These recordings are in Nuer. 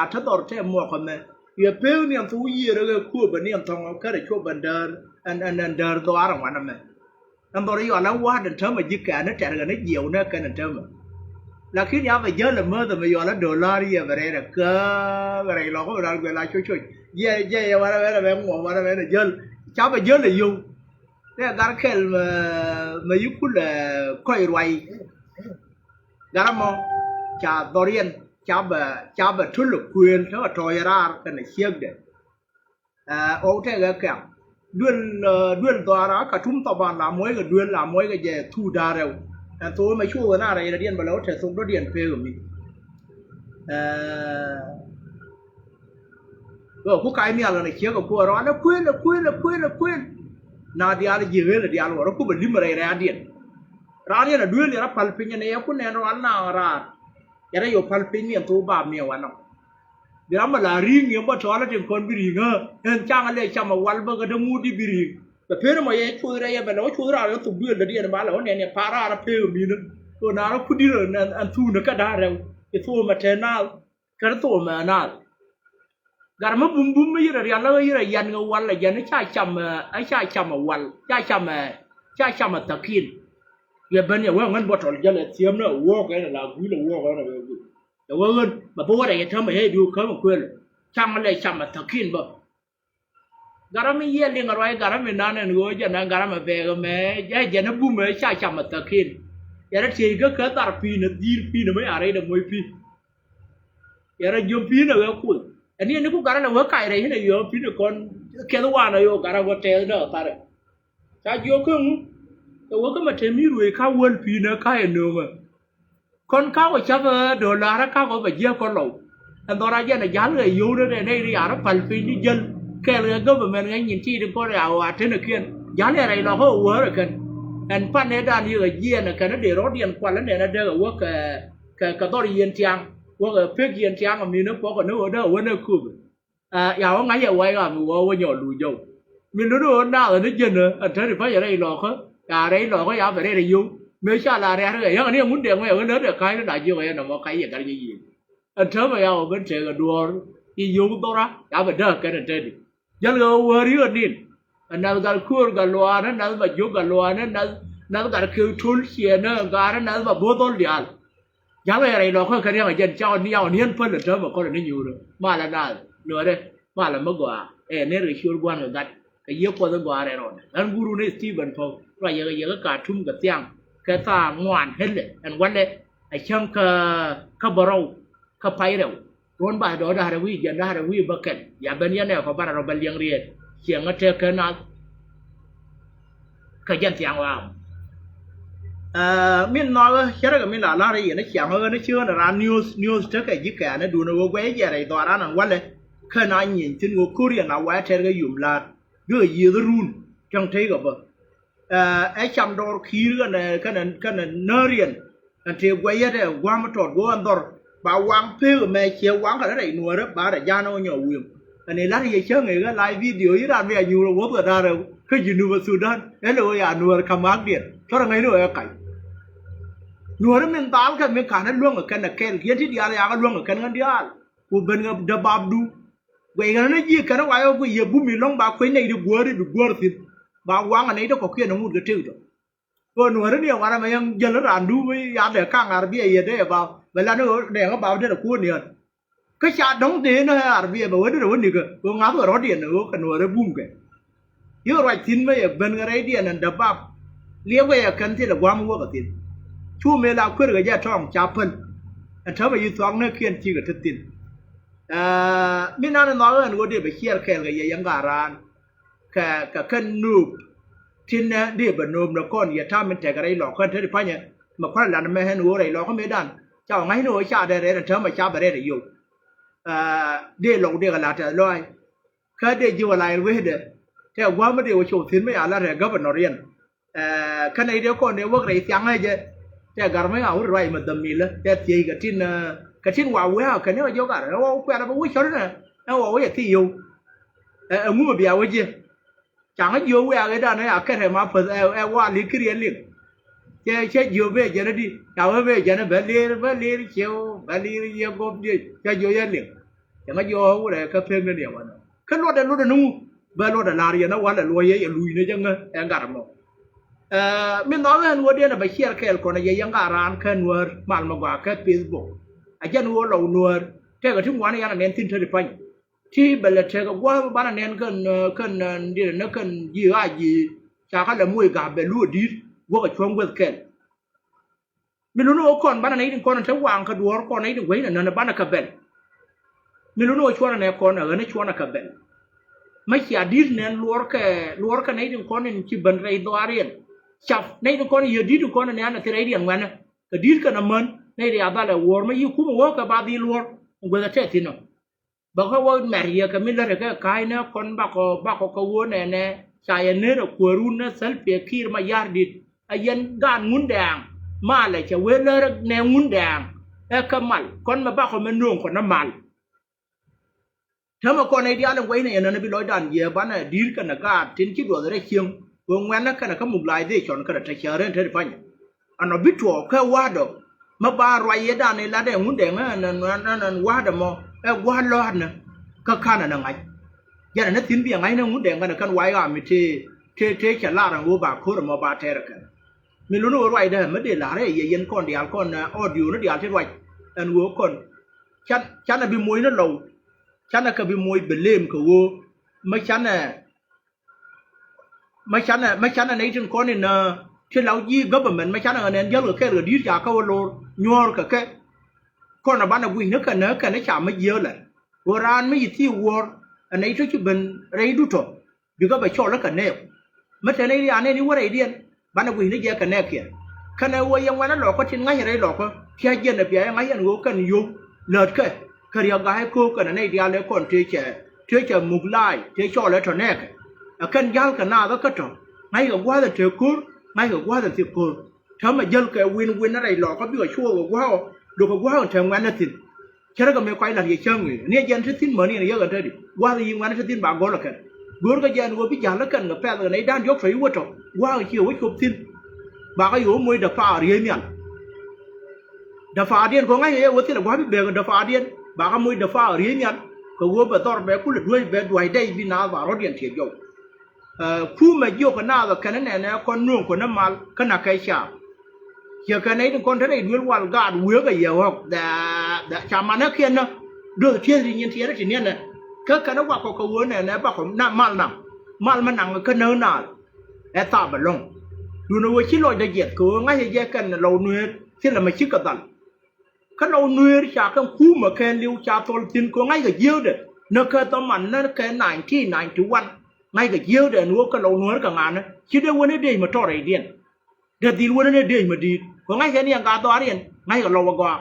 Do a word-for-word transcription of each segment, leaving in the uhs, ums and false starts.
A te dhɔr tɛ muɔk ɛmɛ. Yɛ pek niɛn thok yiëër ɛ kuɔp ɛ niɛn thɔŋ kärɛ cuɔp ɛn däär ɛn, ɛn, ɛn däär dhɔaar ɛŋuan ɛmɛ. Ɛn dhɔr yɔl ɛ wa̱a̱t ɛn täämɛ ji̱ kɛɛn ɛ tɛr ɣän ɛ jiɛw nɛ kɛn ɛn täämɛ. Lakin ya bɛ jäl ɛ mäth ɛmɛ yɔl ɛ dolar yɛ bɛ rɛɛr ɛ kä bɛ rɛy lɔk ɛ bɛ ral guɛl a coc coc. Jiɛ, jiɛ yɛ wanɛ mɛn ɛ bɛ ŋuɔm wanɛ mɛn ɛ jäl. Ca bɛ jäl ɛ yio̱w. Tɛ gar kɛl mɛ, mɛ yi kulɛ kɔc ruay. Gat ɛmɔ ca dhɔriɛn ca bɛ, ca bɛ tul ɛ kuëël tekɛ tɔɔc ɛ raar kɛnɛ ciekdɛ. Ɛ ɣɔw tɛkɛ kɛ̈ŋ duel, ɛ, duel dhɔaara Katum thaban la muɔckɛ duel la muɔckɛ jɛ thuk da̱a̱r rɛw. Ɛn thok ɛmɛ cuɔ ɣän a rɛy rɛdiɛn bɛ lɛ wä tɛth thok dɔ̱diɛn pek ɛ mi. Ɛ, Bä ku kac nhial ɣän a ciek a kuäär ɣɔn a kuël a kuël a kuël a kuël. Na diaal ji̱ ɣel a diaal wä rɔ kup a lim rɛy rɛ̈ɛ̈diɛn. Raan yɛn a duëël yɛn a päl piny ɛn ɛ yɛ ku nɛn rɔal na raar. Yɛn a yɛ päl piny ni ɛn thok bap ni ɛ wanɔ. Bi ram a la ri̱i̱ŋ yɛn bä tɔɔl a tin kɔn bi ri̱i̱ŋ ɣä ɛn caŋ a lɛ cam a wal bä kä däŋ ŋut di bi ri̱i̱ŋ. Bɛ pen ɛmɔ yɛ cuoth rɛy ɛ bɛ lɛ wä cuoth raar yɛn thok duëël dädiɛn ba lɛ wä nɛn yɛ pa̱a̱r raar a pek ɛ mi̱n ɛ. Ɣöö na rɔ kut di rɔ ɛn, ɛn thuun ɛ kä da̱a̱r rɛw. Ɛ thok ɛmɛ te naath. Kɛn thok ɛmɛ naath. Gat ɛmɛ bum bum mi yirɛ rial lä yirɛ yan ŋɛ wal ɛ jɛn ca cam ɛ, ɛ ca cam ɛ wal ca cam ɛ, ca cam ɛ thakin. Yɛ ben yɛ wee ŋän bɔtɔl jälɛ thiämnä ɛ wuɔk ɛn ɛ la guil ɛ wuɔk ɛn ɛ wee guil. Yɛ wee ɣän bɛ bi wä rɛy ɛ tämɛ yɛ diu käm ɛ kuël. Cam ɛ lɛ cam ɛ thakin bä. Gat ram mi yiëë liŋ a ruac gat ram mi nan ɛn ɣöö jɛn ɛ gat ram ɛ bɛɛk ɛmɛ jɛ jɛn ɛ bum ɛ ca cam ɛ thakin. Yɛn ɛ tiey kä kä thar pi̱i̱n ɛ dhi̱i̱r pi̱i̱n ɛ mi a rɛy dɛ moc pi̱i̱. Yɛn ɛ jiöm pi̱i̱n ɛ ɣɛ kuoth ɛn yɛn ni ku gat ram ɛ wee kac rɛy hin ɛ yɔ̱ɔ̱m pi̱i̱n ɛ kɔn kɛth wanɛ ɣöö gat ram wä tɛth däk ɛ tharɛ. Ca jiök kä ŋu kɛ wä kä ma te mi ruëëc ka wäl pi̱i̱n ɛ ka yɛ nööŋä. Kɔn ka wä cath ɛ do̱laarä ka kɔ bɛ jiäk kɔ lɔw. Ɛn dhɔr a jɛn ɛ ja̱l ɣɛ yio̱w rɛ nɛy ri a rɔ pal piny di jäl kɛɛl ɣɛ government ŋɛ nyin ti di kɔn ɛ a ɣɔaa tenɛ kiɛn ja̱l ɛ rɛy lɔkä ɛ wäär ɛ kɛn. Ɛn pan ɛ dan yikɛ jiɛɛn ɛ kɛn ɛ dee rɔ̱diɛn kual ɛ nɛn ɛ dee kɛ wä kɛ, kɛ, kɛ dhɔr yieen tiaŋ wä kɛ pek yieen tiaŋ ɛ mi̱n ɛ kuɔk ɛ ni ɣöö dee kɛ wä nɛ kööbɛ. Aa, ya wä ŋa̱c yɛ wä i̱ ɣam i̱ wä wä nyɔk luc jɔw. Min luni ɣöö naath ni jänä ɛn täni pa̱cɛ rɛy lɔkä. Ya rɛy lɔkä ya bɛ rɛy rɛy yio̱w mëë ca la rɛ̈t rɛy yäŋ ni ɛŋun dɛŋ mɛ ɣän lät rɛ ka̱ny ni na jiök ɛ nɔmɔ ka̱c yɛ gat nyɛ yiëë. Ɛn täämɛ ya wä ben tëëk ɛ duɔ̱ɔ̱r i̱ yio̱w dhɔra ya bɛ dääk kɛn ɛn täni. Jäl kɛ ɣä wäär i̱ ɣän nin. Ɛ nath gat köör gat luaanä nath ma jiök gat luaanä nath, nath gat kek to̱l ciɛɛnä gaarä nath ma bo̱o̱th dhɔl diaal. Ja̱l kɛ rɛy lɔkä kɛ ria̱ŋ ɛ jɛn cakɔ ni yaw ni ɣän päl ɛ täämɛ kɔn ɛ ni nyuurä malɛ naath nuäärɛ. Malɛ mi gɔaa ɛ nɛr kɛ ciöör gua̱n kɛ gat kɛ yiëë kuɔth in gɔaa rɛl rɔɔdɛ ɣän guurun ɛ Stephen Pɔk ruac yɛ kɛ yɛ kɛ Katum kɛ thiaŋ kɛ thaa ŋuan helɛ ɛn walɛ. Ɛ cäŋ kä, kä bärɔw kä pay rɛw. Ruɔ̱n ba dɔɔdä harɛ wi̱i̱ jɛn dä harɛ wi̱i̱ bä kɛl ya ben yɛn ɛ kɔ barɛ rɔ bä liɛŋ riet ciɛŋä tëk kä nath. Kä jɛn thiaŋ waam. Aa, min nhɔakä cärɛ kɛ min la la̱r i̱ yɛn i̱ ciaŋä ɣän i̱ ci ɣän raan news, news tekɛ ji̱ kɛ̈ɛ̈n i̱ duundɛ ɣöö guɛc i̱ jɛ rɛy dhɔaaran ɛn walɛ. Kä na nyieny thi̱n ɣöö ko̱r yɛn la wɛɛ tɛr kɛ yum la̱r. Bikɛ yiëëth run cäŋ tëëkɛ bä. Aa, ɛ cam dɔɔr ki̱i̱r kɛnɛ, kɛnɛ, kɛnɛ näär yɛn. Ɛn tëë guɛc yɛt ɛ gua̱a̱m tɔt go̱o̱k ɛn dhɔr ba waŋ pek ɛmɛ ciɛ waŋ kɛ rɛy nuäärä ba rɛ ja̱a̱n ɛ wä nyɔk wi̱i̱m. Ɛn i̱ la̱t yɛ cäŋ ëë ɣä live video i̱ raan mi a nyuur ɛ wuɔ̱th kɛ da̱a̱r ɛ kä Jinub Sudan ɛ lo̱ ya nuäär ka̱m akdiɛn cɔr ɛ ŋäcni ɣä kac. Nuäärä min thaal kɛ min ka̱n ɛ luäŋ ɛ kɛn ɛ kɛl kiɛn ti diaal yakä luäŋ ɛ kɛn ɣän diaal. Ku ben ɛ däbapdu. Guɛc ɣän ɛ ji̱ kɛn ɛ wayɛ guic yɛ bum i̱ lɔ̱ŋ ba kuec nɛy ti guäär i̱ bi guäär thi̱n. Ba waŋ ɛ nɛy ti kɔ̱kiɛn ɛ ŋut kɛ tëk tɔ. Kɛ nuäärä ni ɛ ŋuan ɛmɛ yɛn jäl raan dup i̱ ya dee ka̱ŋ arbiɛ yɛ dee ɛ bap bɛ lan i̱ ɣöö dee ɣä bap dee rɛ kuɔ̱ɔ̱n yɛn. Kä ca dɔ̱ŋ dee ni ɛ arbiɛ bɛ wä dee rɛ wä nikä ɣöö ŋa̱th kɛ rɔ̱diɛn ɣöö kɛ nuäärä bumkɛ. Yio̱k ruac thi̱n mä yɛ ben kɛ rɛydiɛn ɛn däbap. Liɛpkɛ yɛ kɛn thilɛ gua̱a̱m wäkɛ thi̱n. Cu mëë la kuer kɛ jɛ tɔ̱ɔ̱ŋ ca päl. Ɛn täämɛ yi thuak näkiɛn cikɛ te thi̱n. Aa, mi nan in nhɔakä ɛn ɣöö dee bɛ ciɛɛr kɛɛl kɛ yɛ yɛn gaat raan. Kɛ, kɛ kɛn nööp. Tin nɛ dee bɛ nööp nɛ kɔn yɛ ta̱a̱ min tekɛ rɛy lɔkä ɛn te di pa̱nyɛ. Mɛ kua̱r lan mɛ ɛn ɣöö rɛy lɔkä mëëdan ca ɣɔ̱ ŋa̱cni ɣöö ca dee rɛɛt ɛn täämɛ ca bɛ rɛɛt ɛ yio̱w. Aa, dee lɔk dee kɛ la̱t tɛth lɔaac. Kä dee ji̱ wä la yɛn wecdɛ tɛ gua̱a̱m mi dee wä cop thi̱n mi ya la̱t ɛ governor yɛn. Ɛ, kɛnɛ i̱ dee kɔn dee wäk rɛy thiaŋä jɛ. Tɛ gar mi a wut ruac mɛ dhämilä tɛ thiec kɛ tin, ɛ, kɛ tin wa wee a kɛn i̱ wä jiök gar ɛ wä wä kuɛ̈rɛ bä wä cɔt inɛ. Ɛ wä wä yɛ thiec yio̱w. Ɛ, ɛŋu mɛ bia wä jiɛ. Caŋä jiök wiak i̱ dan ɛ a kɛt ɛ ma päth ɛ, ɛ wa li̱k kiriɛ liŋ. Cɛ, cɛ jiök bee jɛn ɛ di ca wee bee jɛn ɛ bä lir bä lir cieu bä lir yiëë gop diec cɛ jiök yɛ liŋ. Cɛ ŋa jiɔk wurɛ kä pek ni niɛ wanɔ. Kä luɔtdɛ luɔtdɛ ni ŋu bɛ luɔtdɛ la̱r yɛn a walɛ luɔyɛ yɛ luc ni jɛ ŋä ɛ gat mɔ. Ɛ, min nhɔk ɣän wä diɛn a bɛ ciɛɛr kɛɛl kɔn a yɛ yɛn gat raan kä Nuäär mal mɛ gɔaa kä Facebook. A jɛn wä lɔw Nuäär tɛkɛ ti ŋuan yan a nɛn thi̱n te ti pa̱ny. Ti bɛ lɛ tɛkɛ gua̱a̱th banɛ nɛn kɛn, ɛ, kɛn, ɛ, diɛn ni kɛn ji̱ ɣaac ji̱ ca kä lɛ moc ga̱a̱p bɛ luɔt di̱t guäk a cuɔ̱ŋ guäth kɛl. Mi luni ɣä kɔn banɛ nɛy tin kɔn te waŋ kä duɔ̱ɔ̱r kɔn nɛy tin guäcnɛ nän banɛ kɛ bɛl. Mi luni ɣä cuɔnɛ nɛ kɔn ɛ ɣän ɛ cuɔnɛ kɛ bɛl. Mä cia di̱t nɛn luɔrkɛ, luɔrkɛ nɛy tin kɔn in ci ben rɛy dhɔaariɛn. Cap nɛy tin kɔn in yɛ di̱t in kɔn in nɛn ɛ thi rɛydiɛn ŋuɛnɛ. Kɛ di̱t kɛn amän nɛy ri a dhal ɛ wuɔ̱ɔ̱r mä yi kumɛ wä kɛ ba dhil luɔ̱r. Guäth ɛ tɛth thi̱n ɔ. Bä kä wä mɛr yɛ kɛ mi lät kɛ ka̱a̱cnä kɔn bakɔ, bakɔ kɛ ɣöö nɛnɛ ca yɛ ner ɛ kuäärun ɛ Salva Kiir Mayardit. Ɛ yɛn gaat Ŋundɛŋ malɛ cɛ wee lär nɛ Ŋundɛŋ. Ɛ kɛ mal kɔn mɛ bakɔ mɛ nööŋ kɔn ɛ mal. Täämɛ kɔn ɛ diaal in guɛcnɛ yɛn nän bi lɔcdan jiɛ banɛ di̱i̱r kɛnɛ gaat tin ci duɔth rɛy cieŋ. Wee ŋuɛ̈nä kɛnɛ kä mobilization kɛnɛ te cäär in te ti pa̱nyɛ. Ɛn ɔ bi tuɔɔk kɛ wa̱a̱dɔ. Mä ba ruac yetdan i̱ latdɛ Ŋundɛŋ ɛn, ɛn, ɛn, ɛn wa̱a̱dɔ mɔ ɛ gua̱a̱r lɔ̱a̱tnä. Kä ka̱n ɛn ɛ ŋa̱c. Jɛn ɛn ɛ thi̱n bi ɛ ŋa̱cnä Ŋundɛŋ kɛnɛ kɛn wac ɣaami tëë, tëë, tëë cɛ lar ɛn ɣöö ba ko̱r ɛmɔ ba tɛɛr ɛ kɛn. Mi luni ɣöö ruacdä mi dee la̱r ɛ yɛ yɛn kɔn diaal kɔn, ɛ, audio ni diaal ti ruac. Ɛn ɣöö kɔn. Can, canɛ bi moc ni lɔw. Canɛ kɛ bi moc bi leem kɛ ɣöö. Mä canɛ Mä canɛ, mä canɛ nɛy tin kɔn in, ɛ, ti la ji̱ government, mä canɛ ɣän ɛn jäl kɛ kɛɛl kɛ di̱i̱t ca kä wä lo̱r nyuɔ̱ɔ̱r kɛ kɛ. Kɔn ɛ banɛ gui̱cni kɛn ɛ kɛn ɛ ca mä jiääk lɛ. Ɣöö raan mi ci thiëëk wuɔ̱ɔ̱r ɛ nɛy tɔ̱ ci ben rɛydu tɔ̱. Bikɛ bɛ cɔl ɛ kɛ nɛɛk. Mä te nɛy riaanɛ ni wä rɛydiɛn. Banɛ gui̱cni jɛ kɛ nɛɛkiɛn. Kɛnɛ ɣöö yɛ ŋuɛ̈nä lɔkä tin ŋa̱c rɛy lɔkä. Tia̱c jiɛn ɛ bia yɛ ŋa̱c ɛn ɣöö kɛn yio̱w lätkä. Kä riɛk ga̱a̱c ko̱o̱k kɛnɛ nɛy diaal ëë kɔn tëë cɛ, tëë cɛ muk la̱a̱c tëë cɔɔl ëë tɔ̱ nɛɛkɛ. Ɛ kɛn ja̱l kɛ naath ɛ kä tɔ̱ ŋa̱ckɛ gua̱a̱th ɛ tëë ko̱r, ŋa̱ckɛ gua̱a̱th ɛ thik ko̱r. Täämɛ jäl kɛ win win rɛy lɔɔkä bikɛ cuɔɔk kɛ gua̱a̱k ɔ, lo̱kɛ gua̱a̱k ɔ tëë ŋuɛ̈n ɛ thi̱n. Cärä kɛ mëë kɔc la̱t yɛ cäŋ ëë ni ɛ jɛn te thi̱n mäni ɛn yäk ɛn te di gua̱a̱th ɛ yi ŋuɛ̈n ɛ te thi̱n ba gɔl ɛ kɛn. Go̱o̱rkä jɛ ɛn ɣöö bi ja̱l ɛ kɛn kɛ pɛ̈th kɛ nɛy da̱ŋ diɔ̱k tɔ̱ i̱ wä tɔ̱ gua̱a̱k ɛ ciɛ wä cop thi̱n. Bakä yɛ wä moc däpaar riey nhial. Däpaardiɛn kɛ ɣöö ŋa̱ckɛ yɛ wä thilɛ gua̱a̱th bi bɛɛk däpaardiɛn bakä moc däpaar riey nhial. Kɛ ɣöö bɛ dhɔr bɛ kulɛ duäc bɛ dua̱cdɛ i̱ bi naath ba rɔ̱diɛn tiɛ jɔw. Ɛ, kumɛ jiök kɛ naath ɛ kɛn ɛ nɛnɛ kɔn nööŋ kɔn ɛ mal kä na̱k kɛ caap. Ciɛ kɛn nɛy tin kɔn te rɛy duël wal gaat wëëk ɛ yɛ ɣɔ̱k dhɛ, dhɛ ca manäkiɛn nä. Do̱th tieth ri nyin tiɛɛrä ti niɛnɛ. Kä kɛn ɛ wakɔ kɛ ɣöö nɛnɛ bakɔ na mal naŋ. Mal mä naŋ kä näk naath. Ɛ thap ɛlɔ̱ŋ. Duundɛ ɣöö ci lɔcdä jiɛth kɛ ɣöö ŋa̱ckɛ jɛ kɛn lɔw nuëër thilɛ mɛ cikɛ dhal. Kä lɔw nuëër ca kɛn kumɛ kɛɛliw ca thɔl thi̱n kɛ ŋa̱ckɛ jiääkdɛ. Näk kɛ thɔman näk kɛ nineteen ninety one. Ŋa̱ckɛ jiääkdɛ ɛn ɣöö kɛ lɔw nuëër kɛ ŋa̱nä ci dee wänä dëëc mɛ tɔrɛydiɛn. Dee dhil wänä ni dëëc mɛ di̱i̱t kɛ ŋa̱ckɛ ni ɛn gat dhɔaariɛn ŋa̱ckɛ lɔw ɛ gɔaa.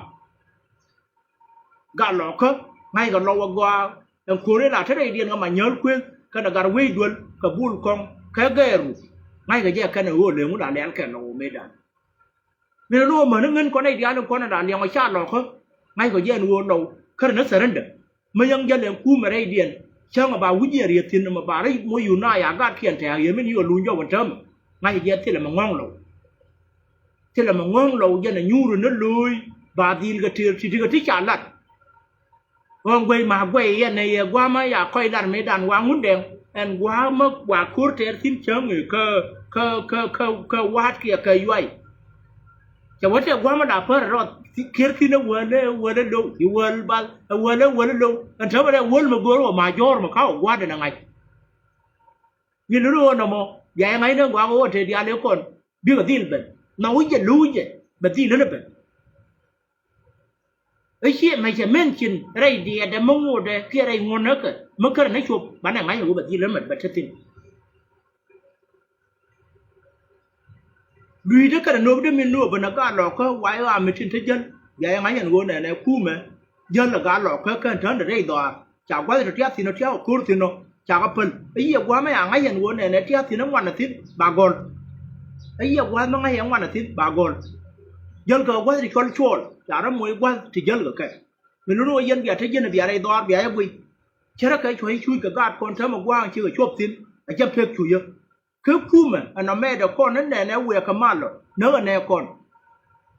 Gat lɔkä ŋa̱ckɛ lɔw ɛ gɔaa. Ɛn ko̱r in la te rɛydiɛn kɛ ma nyääl kueth kɛnɛ gat wec duel kɛ bul kɔŋ kɛ gɛɛru. Ŋa̱ckɛ jɛ kɛn ɛ ɣöö leŋ wun la lɛl kɛ lɔw mëëdan. Min ɛ lo̱o̱ mäni ŋän kɔn nɛy diaal in kɔn in la liɛŋ ɔ ca lɔkä. Ŋa̱ckɔ jɛ ɛn ɣöö lɔw kärɛ ni surrender. Mä yäŋ jäl ɛn kumɛ rɛydiɛn cäŋ ɛ ba wi̱c yɛ rieth thi̱n ɛmɛ ba rɛy moc yun na ya gatkiɛn tɛ̈ɛ̈k yɛ min yio̱ luny jɔw ɛn täämɛ. Ŋa̱ckɔ jɛ thilɛ mɛ ŋɔ̱ŋ lɔw. Thilɛ mɛ ŋɔ̱ŋ lɔw jɛn ɛ nyuuri ni lo̱o̱c ba dhil kɛ tëër ti̱ti̱ kɛ ti ca lat. Ɣɔ̱ɔ̱ŋ guey ma guey yɛn ɛ yɛ gua̱a̱mä ya kɔc lar mëëdan wa Ŋundɛŋ. Ɛn gua̱a̱mä wa ko̱r tɛɛr thi̱n cäŋ ëë kä, kä, kä, kä, kä wa̱a̱t kiɛ kä yuay. Cɛ wä tɛ gua̱a̱mä la pär rɔth kiɛr thi̱n ɛ wäl ɛ wäl ɛ low i̱ wäl bal ɛ wäl ɛ wäl ɛ low. Ɛn täämɛ rɛ wäl mɛ go̱o̱r ɣä ma jɔ̱ɔ̱r mɛ ka ɣä gua̱a̱t ɛn ɛ ŋa̱c. Wi̱i̱ luni ɣöö nɔmɔ bia yɛ ŋa̱cnä gua̱a̱k ɣöö te diaal ëë kɔn bikɛ dhil ben. Nhɔk wi̱c jɛ lo̱w jɛ bɛ dhil ɣän ɛ ben. Ɛ ciɛ mɛ cɛ men cin rɛy diɛɛdɛ mä ŋotdɛ kiɛ rɛy ŋuɔ̱tnäkɛ mä kärɛ ni cop banɛ ŋa̱c ɛ ɣöö bɛ dhil ɣän mɛ bɛ te thi̱n. Lui̱i̱dä kɛnɛ nööpdä min nööpä nɛ gaa lɔkä wa̱i̱ ɣaa mi tin te jäl. Bia yɛ ŋa̱c ɛn ɣöö nɛnɛ kumɛ jäl ɛ gaa lɔkä kɛn tändɛ rɛy dhɔaar. Ca gua̱th tɔ tiath thi̱n ɔ tiath ɔ ko̱r thi̱n ɔ. Cakɛ päl ɛ yiëë gua̱a̱th mɛ ca ŋa̱c ɛn ɣöö nɛnɛ tiath thi̱n ɛ ŋuan ɛ thi̱n ba gɔl. Ɛ yiëë gua̱a̱th mɛ ŋa̱c ɛ ŋuan ɛ thi̱n ba gɔl. Jälkɛ gua̱th ti cuɔl cuɔl ca rɔ moc gua̱th ti jälkɛ kɛ. Mi luni ɣöö yɛn bia te ji̱n ɛ bia rɛy dhɔaar bia yɛ guiy. Cärä kɛ cuɔ̱c cuuc kɛ gaat kɔn täämɛ gua̱a̱ŋ cikɛ cuɔp thi̱n ɛ jɛ pek cuucä. Kä kumɛ ɛn ɔ mɛɛt ɛ kɔn ni nɛnɛ wëë kɛ mal ɔ näk ɛ nɛɛ kɔn.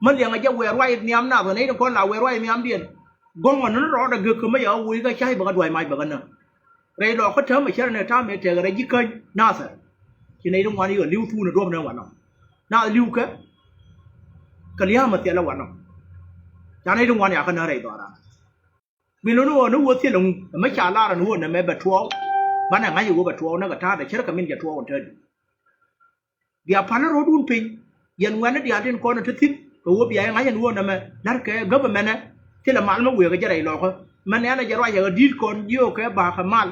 Mä liɛŋɛ jɛ wëë ruac nhiam nath ɔ nɛy ni kɔn la wëë ruac nhiamdiɛn. Gɔŋ ɔ ni rɔɔdɛ gek kä mi ya wä woi kä cay bɛ kä duay mac bɛ kä näk. Rɛy lɔɔkä täämɛ cärɛ ni ta̱a̱ mëë tɛkɛ rɛy ji̱ käny Nathɛr. Ci nɛy ti ŋuan yɛ li̱w thuun ɛ duɔ̱p ni wanɔ. Nath li̱w kɛ kɛ lia̱a̱mɛ thilɛ wanɔ. Ca nɛy ti ŋuan yakä näk rɛy dhɔaaran. Min luni ɣöö ni wä thilɛ ŋu ɛmɛ ca lar ɛn ɣöö nɛmɛ bɛ tuɔɔk. Banɛ ŋa̱c ɛ ɣöö bɛ tuɔɔk näk ɛ ta̱a̱dɛ cärɛ kɛ min cɛ tuɔɔk ɛn täädi. Bia pa̱n rɔ̱dun piny. Yɛn ŋuɛ̈tni diaal tin kɔn ɛ te thi̱n kɛ ɣöö bia yɛ ŋa̱c ɛn ɣöö nɛmɛ la̱rkɛ government ɛ thilɛ mal mi wëë kɛ jɛ rɛy lɔkä. Mɛn ɛn ɛ jɛ ruacɛ kɛ di̱t kɔn jiökɛ ba̱a̱ kɛ mal.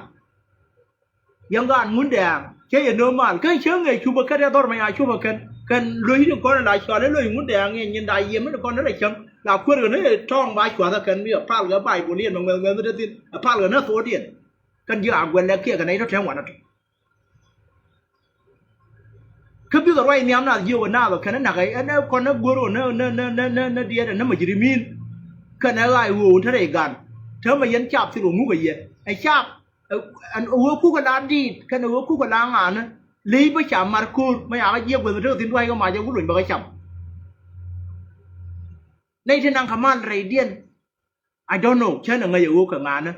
Yɛn gaat Ŋundɛɛŋ cä yɛ nööm mal kä cä ŋɛɛ cupä kɛn ɛ dhɔr mɛ ya cupä kɛn kɛn lo̱c tin kɔn ɛ la cual ɛ lo̱c Ŋundɛɛŋ in nyin da yiëë mi tin kɔn ɛ rɛ cäŋ la kuer kɛ ni tɔɔŋ ba cuathä kɛn mi ɛ pal kɛ Baibol yɛn mɛ ŋuɛth ŋuɛth mi te thi̱n ɛ pal kɛ ni thuɔɔdiɛn. Kɛn ji̱ a guɛl lɛ kiɛ kɛ nɛy tɔ̱ tɛm wanɛ tɔ. Kä bikɛ ruac nhiam nath jiök ɛ naath ɔ kɛn ɛ nak ɛ ɛn ɛ kɔn ɛ guör ɔ nä nä nä nä nä diɛt ɛ nä mɛ ji̱ ri̱mi̱n. Kɛn ɛ ɣa̱c ɣöö wun te rɛy gan. Te mɛ yɛn cap thil ɔ ŋuk ɛ yɛ ɛ cap. Ɛ ɣöö kukɛ la diit kɛn ɛ ɣöö kukɛ la ŋa̱a̱nä. Ley bä ca mar ko̱o̱r mɛ yakä jiɛk guäth ɛ te thi̱n dua̱ckɛ mac ɛ wut luny bä kɛ cam. Nɛy ti naŋ kɛ mal rɛydiɛn. I don't know cän ɛ ŋäc ɛ ɣöö kɛ ŋa̱a̱nä.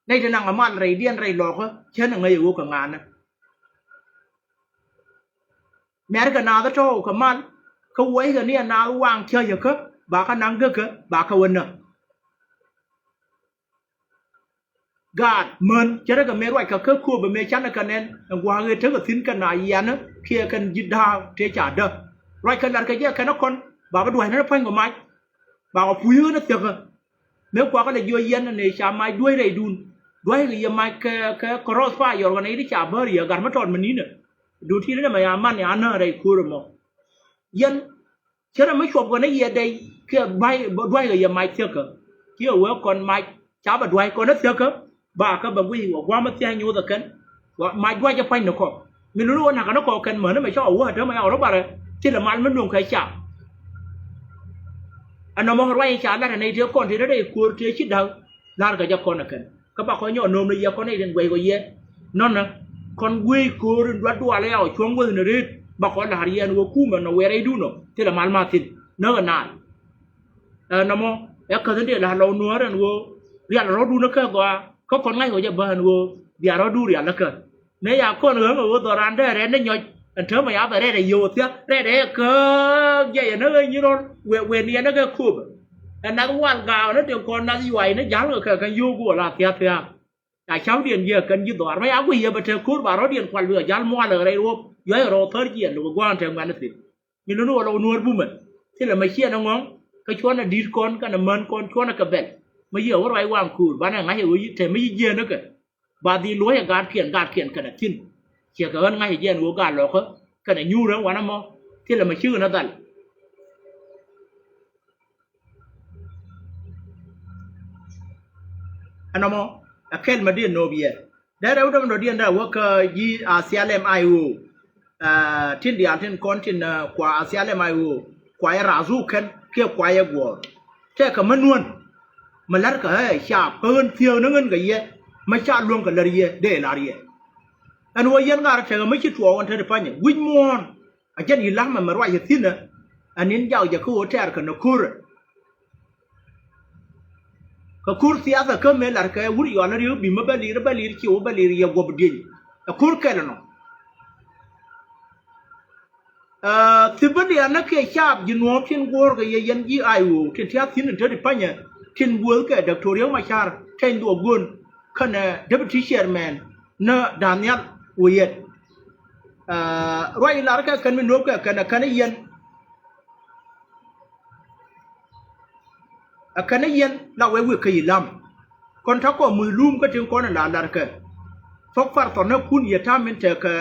Nɛy ti naŋ kɛ mal rɛydiɛn rɛy lɔkä cän ɛ ŋäc ɛ ɣöö kɛ ŋa̱a̱nä. Mɛ̈rkɛ naath ɛ tɔ̱ kɛ mal kä wuɔckɛ ni ɛ naath waŋ cäcä kä ba kä naŋ gekä ba kä wä näk. Gaat män cärɛ kɛ mëë ruac kä kä kööbä mëë canɛ kɛ nɛn ɛn gua̱a̱k ëë tekɛ thi̱n kɛ na yianä kiɛ kɛn ji̱ da̱a̱k tëë ca däk. Ruac kɛ la̱rkɛ jɛ kɛn ɛ kɔn ba bä dua̱cnä ni pa̱ny kɛ mac. Ba kɛ puc ɣän ɛ thiäkä. Mëë kuakä lɛ jiɔ yɛn ni ca mac duäc rɛydun. Dua̱ckɛ yɛ mac kɛ kɛ kɛ rɔth pa yɔr kɛ nɛy ti ca bäär yɛ gat mi tɔt mi ni̱nɛ. Duut ti ni nɛ mɛ ya man ya nä rɛy ko̱r ɛmɔ. Yɛn cärɛ mi cuɔp kɛ ni yɛ dɛy kiɛ ba̱y dua̱ckɛ yɛ mac thiäkä. Kiɛ wee kɔn mac ca bɛ dua̱c kɔn ɛ thiäkä. Ba kä bɛ guic wä gua̱a̱m ɛ thia̱a̱c nyoth ɛ kɛn. Wa mac dua̱c ɛ pa̱ny ni kɔk. Mi luni wä nakä ni kɔk kɛn mäni mɛ cɔk a wä a dämɛ ya wä rɔ barɛ. Thilɛ mal mi luŋ kɛ ca. Ɛn nɔmɔ ruac ca lat ɛ nɛy tëë kɔn tëë rɛy kuäär tëë ci da̱k. La̱rkɛ jɛ kɔn ɛ kɛn kä ba kɔn nyɔk nööm ni yɛ kɔn nɛy tin guɛc kɔ yɛ. Nɔnä kɔn guic ko̱o̱r in duat dual ya wä cuɔ̱ŋ weth ni reet ba kɔn la̱r yɛn wä kumɛ nɔ wɛɛr rɛydun ɔ thilɛ mal ma thi̱n näk ɛ naath. Ɛ nɔmɔ ɛ käth in dee la̱r lɔw nuäär ɛn ɣöö rial rɔ̱dun kä gɔaa kä kɔn ŋa̱c ɣöö jɛ bä ɛn ɣöö bia rɔ̱du rial kä. Mëë ya kɔn ɣäŋ ɛ ɣöö dhɔran dee rɛn ni nyɔc ɛn täämɛ ya bɛ rɛɛt ɛ yio̱w thia̱k rɛɛt ɛ kääk jiɛc ɛn ɣä nyi rɔ̱r wëë wëë niɛn ɛ kɛ kööbä. Ɛ nath wal gaawä ni tin kɔn nath yuay ni ja̱l kɛ kɛ kɛ yio̱w guɔl a thia̱k thia̱k. Ca ca̱wdiɛn jiɛ kɛn ji̱ dhɔaar mɛ ya guic yɛ bɛ te ko̱r ba rɔ̱diɛn kual wi̱i̱ ɔ ja̱l mual ɛ rɛy ruɔ̱p yuay rɔ̱ thär jiɛn luk ɛ gua̱a̱n te ŋuɛn thi̱n. Mi luni wä lɔ nuäär bumɛ thilɛ mɛ ciɛn ɛ ŋɔ̱ŋ kä cuɔ̱n ɛ di̱t kɔn kɛnɛ män kɔn cuɔ̱n ɛ kɛ bɛl. Mɛ yiëë wä ruac waŋ ko̱r banɛ ŋa̱c ɛ ɣöö yi̱ te mi yi̱ jiɛɛn ɛ kɛ. Ba dhil luɔ̱c ɛ gaat kiɛn gaat kiɛn kɛnɛ thi̱n. Ciɛ kɛ ɣän ŋa̱c ɛ jiɛn ɣöö gaat lɔkä kɛnɛ nyuurä wanɛ mɔ thilɛ mɛ cikɛ ni dhal. Ɛnɔmɔ ɛ kɛl mɛ diɛn no̱o̱p yɛ. Dee rɛw däm dɔ̱diɛn dee wä kä ji̱ a thialɛm ay ɣöö. Ɛ tin diaal tin kɔn tin ɛ kua a thialɛm ay ɣöö kua yɛ raathu kɛn kiɛ kua yɛ guɔ̱ɔ̱r. Tɛkɛ mä nuän. Mä la̱rkɛ ɛ caap kä ɣän thiääk ni ɣän kɛ yɛ. Mä ca luäŋ kɛ lär yɛ dee la̱r yɛ. Ɛn ɣöö yɛn ŋa̱r tɛkɛ mä ci tuɔɔk ɛn te ti panyɛ wi̱c muɔ̱ɔ̱n. A jɛn yi la̱mɛ mɛ ruac ɛ thi̱nɛ. Ɛ ni̱n jak jɛ kä ɣöö tɛɛr kɛ nɛ ko̱rɛ. Kɛ ko̱r thiathɛ kä mëë la̱r kɛ wut yɔal ni riek bi mä bä li̱i̱r bä li̱i̱r ci wä bä li̱i̱r yɛ guɔ̱p dieny. Ɛ ko̱r kɛl ɛnɔ. Ɛ thi̱n bä liaanä kiɛ caap ji̱ nuɔ̱ɔ̱m tin guɔ̱ɔ̱r kɛ yɛ yɛn ji̱ ay ɣöö tin tiath thi̱n in te ti panyɛ tin buɔth kɛ Doctor Riek Machar tɛny dhuɔk guön kɛnɛ deputy chairman ni Daniel Oyet. Ɛ ruac lar kɛ kɛn mi nuɔ̱p kɛ kɛn ɛ kɛn ɛ yɛn. Ɛ kɛn ɛ yɛn la wee wi̱i̱ kä yi lam. Kɔn ta̱kɔ muth lum kä tin kɔn ɛ la lar kɛ. Thok far thɔn ɛ kun yɛ ta̱a̱ min tekɛ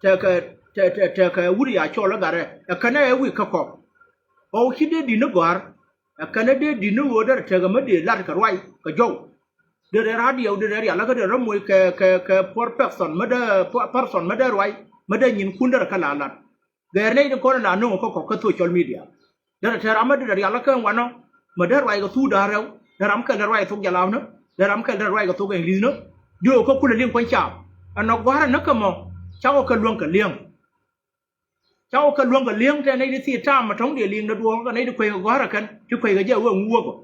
tekɛ tekɛ tekɛ wut ya cɔl ɛ gat ɛ ɛ kɛn ɛ wi̱i̱ kä kɔk. Ɣɔw ci dee di̱t ni gɔ̱a̱r. Ɛ kɛn ɛ dee di̱t ni ɣöö derɛ tekɛ mä dee lat kɛ ruac kɛ jɔw. Derɛ radio derɛ rial kä derɛ moc kɛ kɛ kɛ poor person mä dee person mä dee ruac mä dee nyinkun derɛ kä la lat. Gɛɛr nɛy ti kɔn la no̱ŋ kä kɔk kä social media. Derɛ tɛr ram mä derɛ rial kä wanɔ mä dee ruac kɛ thuk da̱a̱r rɛw dee ram kɛl dee ruac thok jalamnä dee ram kɛl dee ruac kɛ thok English nä. Diöök kä kulɛ liŋ kuany caam. Ɛn nɔ gua̱a̱rä näk kä mɔ cakɔ kɛ luäŋ kɛ li̱eŋ. Ca wä kɛ luäŋ kɛ li̱eŋ tɛ nɛy ti thil ta̱a̱m ɛ tɔ̱ŋ diɛ li̱i̱ŋdɛ duɔ̱ɔ̱k kɛ nɛy ti kuec kɛ gɔ̱a̱r ɛ kɛn ti kuec kɛ jɛ wee ŋuɔ̱k ɔ.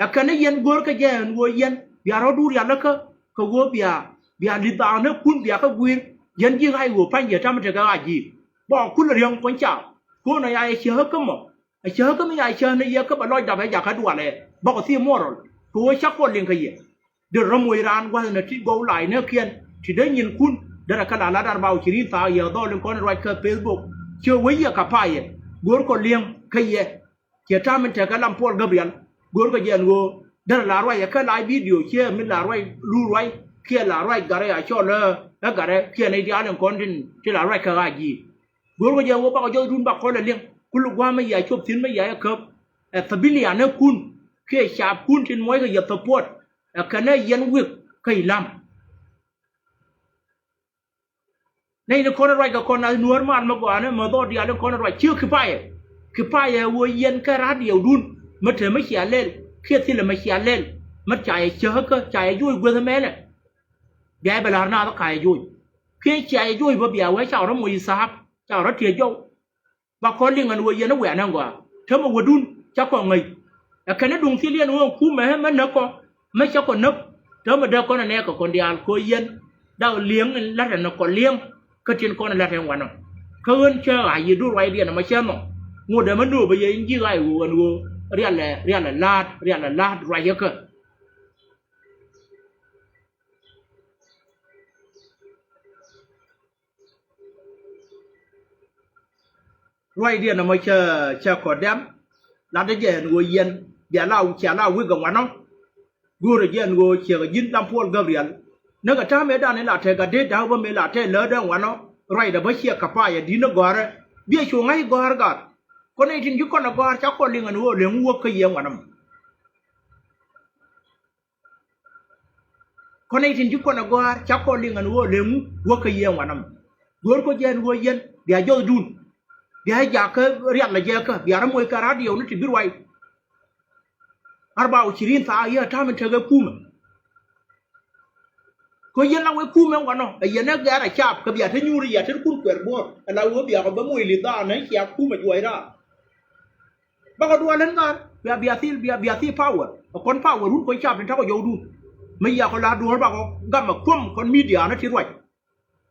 Ɛ kɛn ni yɛn go̱o̱r kɛ jɛ ɛn ɣöö yɛn bia rɔ̱du rial kä kɛ ɣöö bia bia li̱th dhaaknäkun bia kä gui̱i̱r. Yɛn ji̱ ɣa̱c ɣöö pa̱ny jɛ ta̱mɛ tekɛ ɣa̱c ji̱ bak ɔ kul riäŋ kuɔ̱ny ca ko̱n ɔ ya yɛ cäk kä mɔ. Ɛ cäk kä mi ya cäk ni yɛ kä bɛ lɔc dapɛ jakä dualɛ bak ɔ thil moral kɛ ɣöö cä kɔn liŋ kɛ yɛ. Dee rɔ̱ moc raan gua̱th nɛ ti gɔw lac nɛ kiɛn ti dee nyinkun derɛ kä la lat arba u cirin thaak yɛ dhɔl in kɔn ruac kä Facebook. Ciɛ wec yɛ kɛ payɛ go̱o̱r kɔ liɛŋ kä yɛ. Ciɛ ta̱a̱m in tekɛ lam Paul Gabriel go̱o̱r kɔ jɛ ɛn ɣöö derɛ la ruac ɛ kä la bidio ciɛ mi la ruac lu ruac kiɛ la ruac garɛ a cɔl ɛ garɛ kiɛ nɛy diaal in kɔn tin ti la ruac kä ɣac ji̱. Go̱o̱r kɔ jɛ ɣöö bakɔ jɔcdun bakɔ lɛ liɛŋ kul gua̱a̱m mi ya cop thi̱n mi ya ɛ käp. Ɛ thabilianäkun kiɛ caapkun tin muɔckɛ yɛ thäpuɔt ɛ kɛnɛ yɛn wek kä ilam. Nɛy ni kɔn ruac kɛ kɔn nath nuäär mal mi gɔaa ni mi dhɔɔk diaal in kɔn ruac ciek kipayɛ. Kipayɛ ɣöö yɛn kɛ ra̱t yɛwdun mi te mi cia lɛl kiɛ thilɛ mi cia lɛl mi ca yɛ cäk kä ca yɛ joc gueth ɛmɛnɛ. Bia yɛ bɛ la̱r naath kä yɛ joc kiɛ cia yɛ joc bä bia wee ca rɔ moc thaak ca rɔ tiɛ jɔw. Ba kɔ liŋ ɛn ɣöö yɛn ɛ wɛ̈ɛ̈n ɛn gɔaa täämɛ wädun cä kɔ ŋäc. Ɛ kɛn ɛ duŋ thil yɛn ɣöö kumɛ mɛ näk kɔ mɛ cä kɔ näk. Täämɛ dee kɔn ɛ nɛɛkɛ kɔn diaal kɛ ɣöö yɛn dak li̱eŋ in la̱t ɛn ɛ kɔ li̱eŋ kä tin kɔn ɛ la̱t ɛn wanɔ. Kä ɣän cä ɣa̱c yɛ duur ruacdiɛn ɛmɔ cä nhɔk ŋot ɛmɛ nööpɛ yɛ in ji̱ ɣa̱c ɣöö ɛn ɣöö rialɛ rialɛ la̱a̱t rialɛ la̱a̱t ruac yɛ kä. Ruacdiɛn ɛmɔ cä cä kɔ dɛm. Latdä jɛ ɛn ɣöö yɛn bia la cia la wik ɛ wanɔ. Go̱o̱rä jɛ ɛn ɣöö ciɛkɛ ji̱n lam Paul Gabriel. Näkɛ ta̱a̱ mëëdan in la tɛk a dee da̱a̱k bä mëë la tɛk läätdä ɛn wanɔ. Ruacdä bä ciɛ kɛ payɛ di̱t ni gɔ̱a̱rä. Biɛ cu ŋa̱c gɔ̱a̱r gat. Kɔn nɛy tin ci kɔn ɛ gɔ̱a̱r ca kɔn liŋ ɛn ɣöö leŋ wäk kä yɛ wanɔ mɔ. Kɔn nɛy tin ci kɔn ɛ gɔ̱a̱r ca kɔn liŋ ɛn ɣöö leŋu wäk kä yɛ wanɔ mɔ. Go̱o̱r kɔ jɛ ɛn ɣöö yɛn bia jɔthdun. Bia jak kä rial ɛ jɛ kä bia rɔ moc kɛ radio ni ti bi ruac. Arba u cirin thaak yɛ ta̱a̱m in tekɛ kumɛ. Kɔ yɛn la wek kumɛ wanɔ ɛ yɛn ɛ gɛr ɛ cap kɛ bia te nyuur yɛ te kun kuɛr buɔ̱ɔ̱r ɛ la wee bia kɔ bä moc li̱th dhaar nɛ cia kumɛ juɔc raar. Bakɔ duɔl ɛn ŋa̱r bia bia thil bia bia thil power ɛ kɔn power run kɔn cap tin takɔ jɔwdun. Mi yakɔ la duɔl bakɔ gamɛ kuɔm kɔn media ni ti ruac.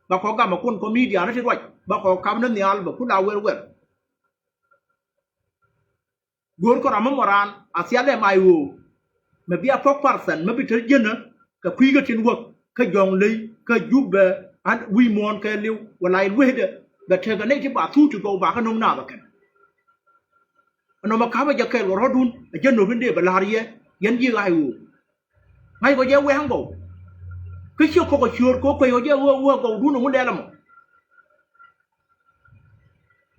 Bakɔ gamɛ kuɔm kɔn media ni ti ruac bakɔ kap ni nhial bɛ kun a wer wer. Go̱o̱r kɔ ram mi mɔ raan a thial ɛm ay ɣöö mɛ bi a pɔk parthɛn mɛ bi te jiänä kɛ kui̱ kä tin wäk kä jɔ̱ɔ̱ŋ ley kä jupɛ an wi̱i̱ muɔ̱ɔ̱n kɛ li̱w wala in wecdɛ bɛ tekɛ nɛy ti ba thuut ti gɔw ba kä no̱m naath ɛ kɛn. Ɛnɔmɔ ka̱pä jɛ kɛɛl kɛ rɔ̱dun ɛ jɛ no̱p in dee bɛ la̱r yɛ yɛn ji̱ ɣa̱c ɣöö ŋa̱c kɔ jɛ wɛŋ gɔw. Kä ciɛ kɔk ɛ ciöör kɛ kuec kɔ jɛ ɣöö ɣöö gɔwdun ɛŋu lɛl ɛmɔ.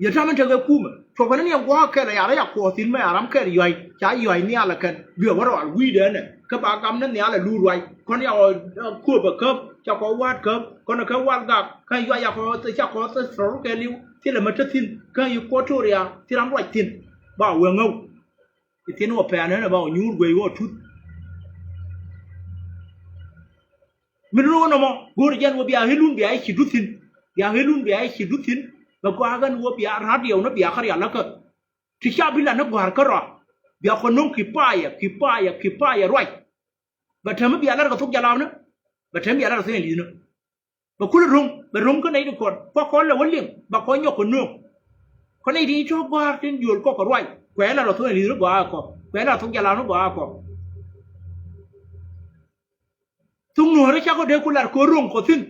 Yɛ ta̱mɛ tekɛ kumɛ cuɔpɛ ni niɛ gua̱a̱k kɛl ɛ ya rɛy a kuɔɔth thi̱n mɛ a ram kɛl yua̱c ca yua̱c nhial ɛ kɛn biɛ wä rɔal wi̱i̱dɛ ɛnɛ kä ba gam ni nhial ɛ luur ruac kɔn ya ɣɔɔ kuöp ɛ käp ca kɔ wa̱a̱t käp kɔn ɛ kä wal gak kä yuac a kɔ ca kɔ thro̱r kɛ li̱w thilɛ mɛ te thi̱n kä Equatoria thi ram ruac thi̱n ba wee ŋäw. Ithin wä pɛn ɣän ɛ ba wä nyuur guey wä tuth. Min ro̱o̱n ɔmɔ go̱o̱r jɛn wä bia ɣilun bia i̱ ci duthin bia ɣilun bia i̱ ci duthin. Bɛ gɔaa ɣän wä bia radio ni bia kä rial läkä. Ti ca bi la ni gɔ̱a̱r kä rɔa bia kɔ no̱ŋ kipayɛ kipayɛ kipayɛ ruac. Bɛ tɛm bia lar kɛ thok jalapni bɛ tɛm bia lar kɛ thok jalapni. Bɛ kul ro̱ŋ bɛ ro̱ŋ kä nɛy ti kɔn kua kɔn lɛ wä liŋ ba kɔn nyɔk kɛ nööŋ. Kɔn nɛy ti cɔk gɔ̱a̱r tin jiöl kɔk kɛ ruac kuɛ la rɔ thok in li̱th ni gɔaa kɔ kuɛ la thok jalan ni gɔaa kɔ. Thok nuɔ̱ɔ̱ri cakɔ dee ku lar kɛ ro̱ŋ kɔ thi̱n.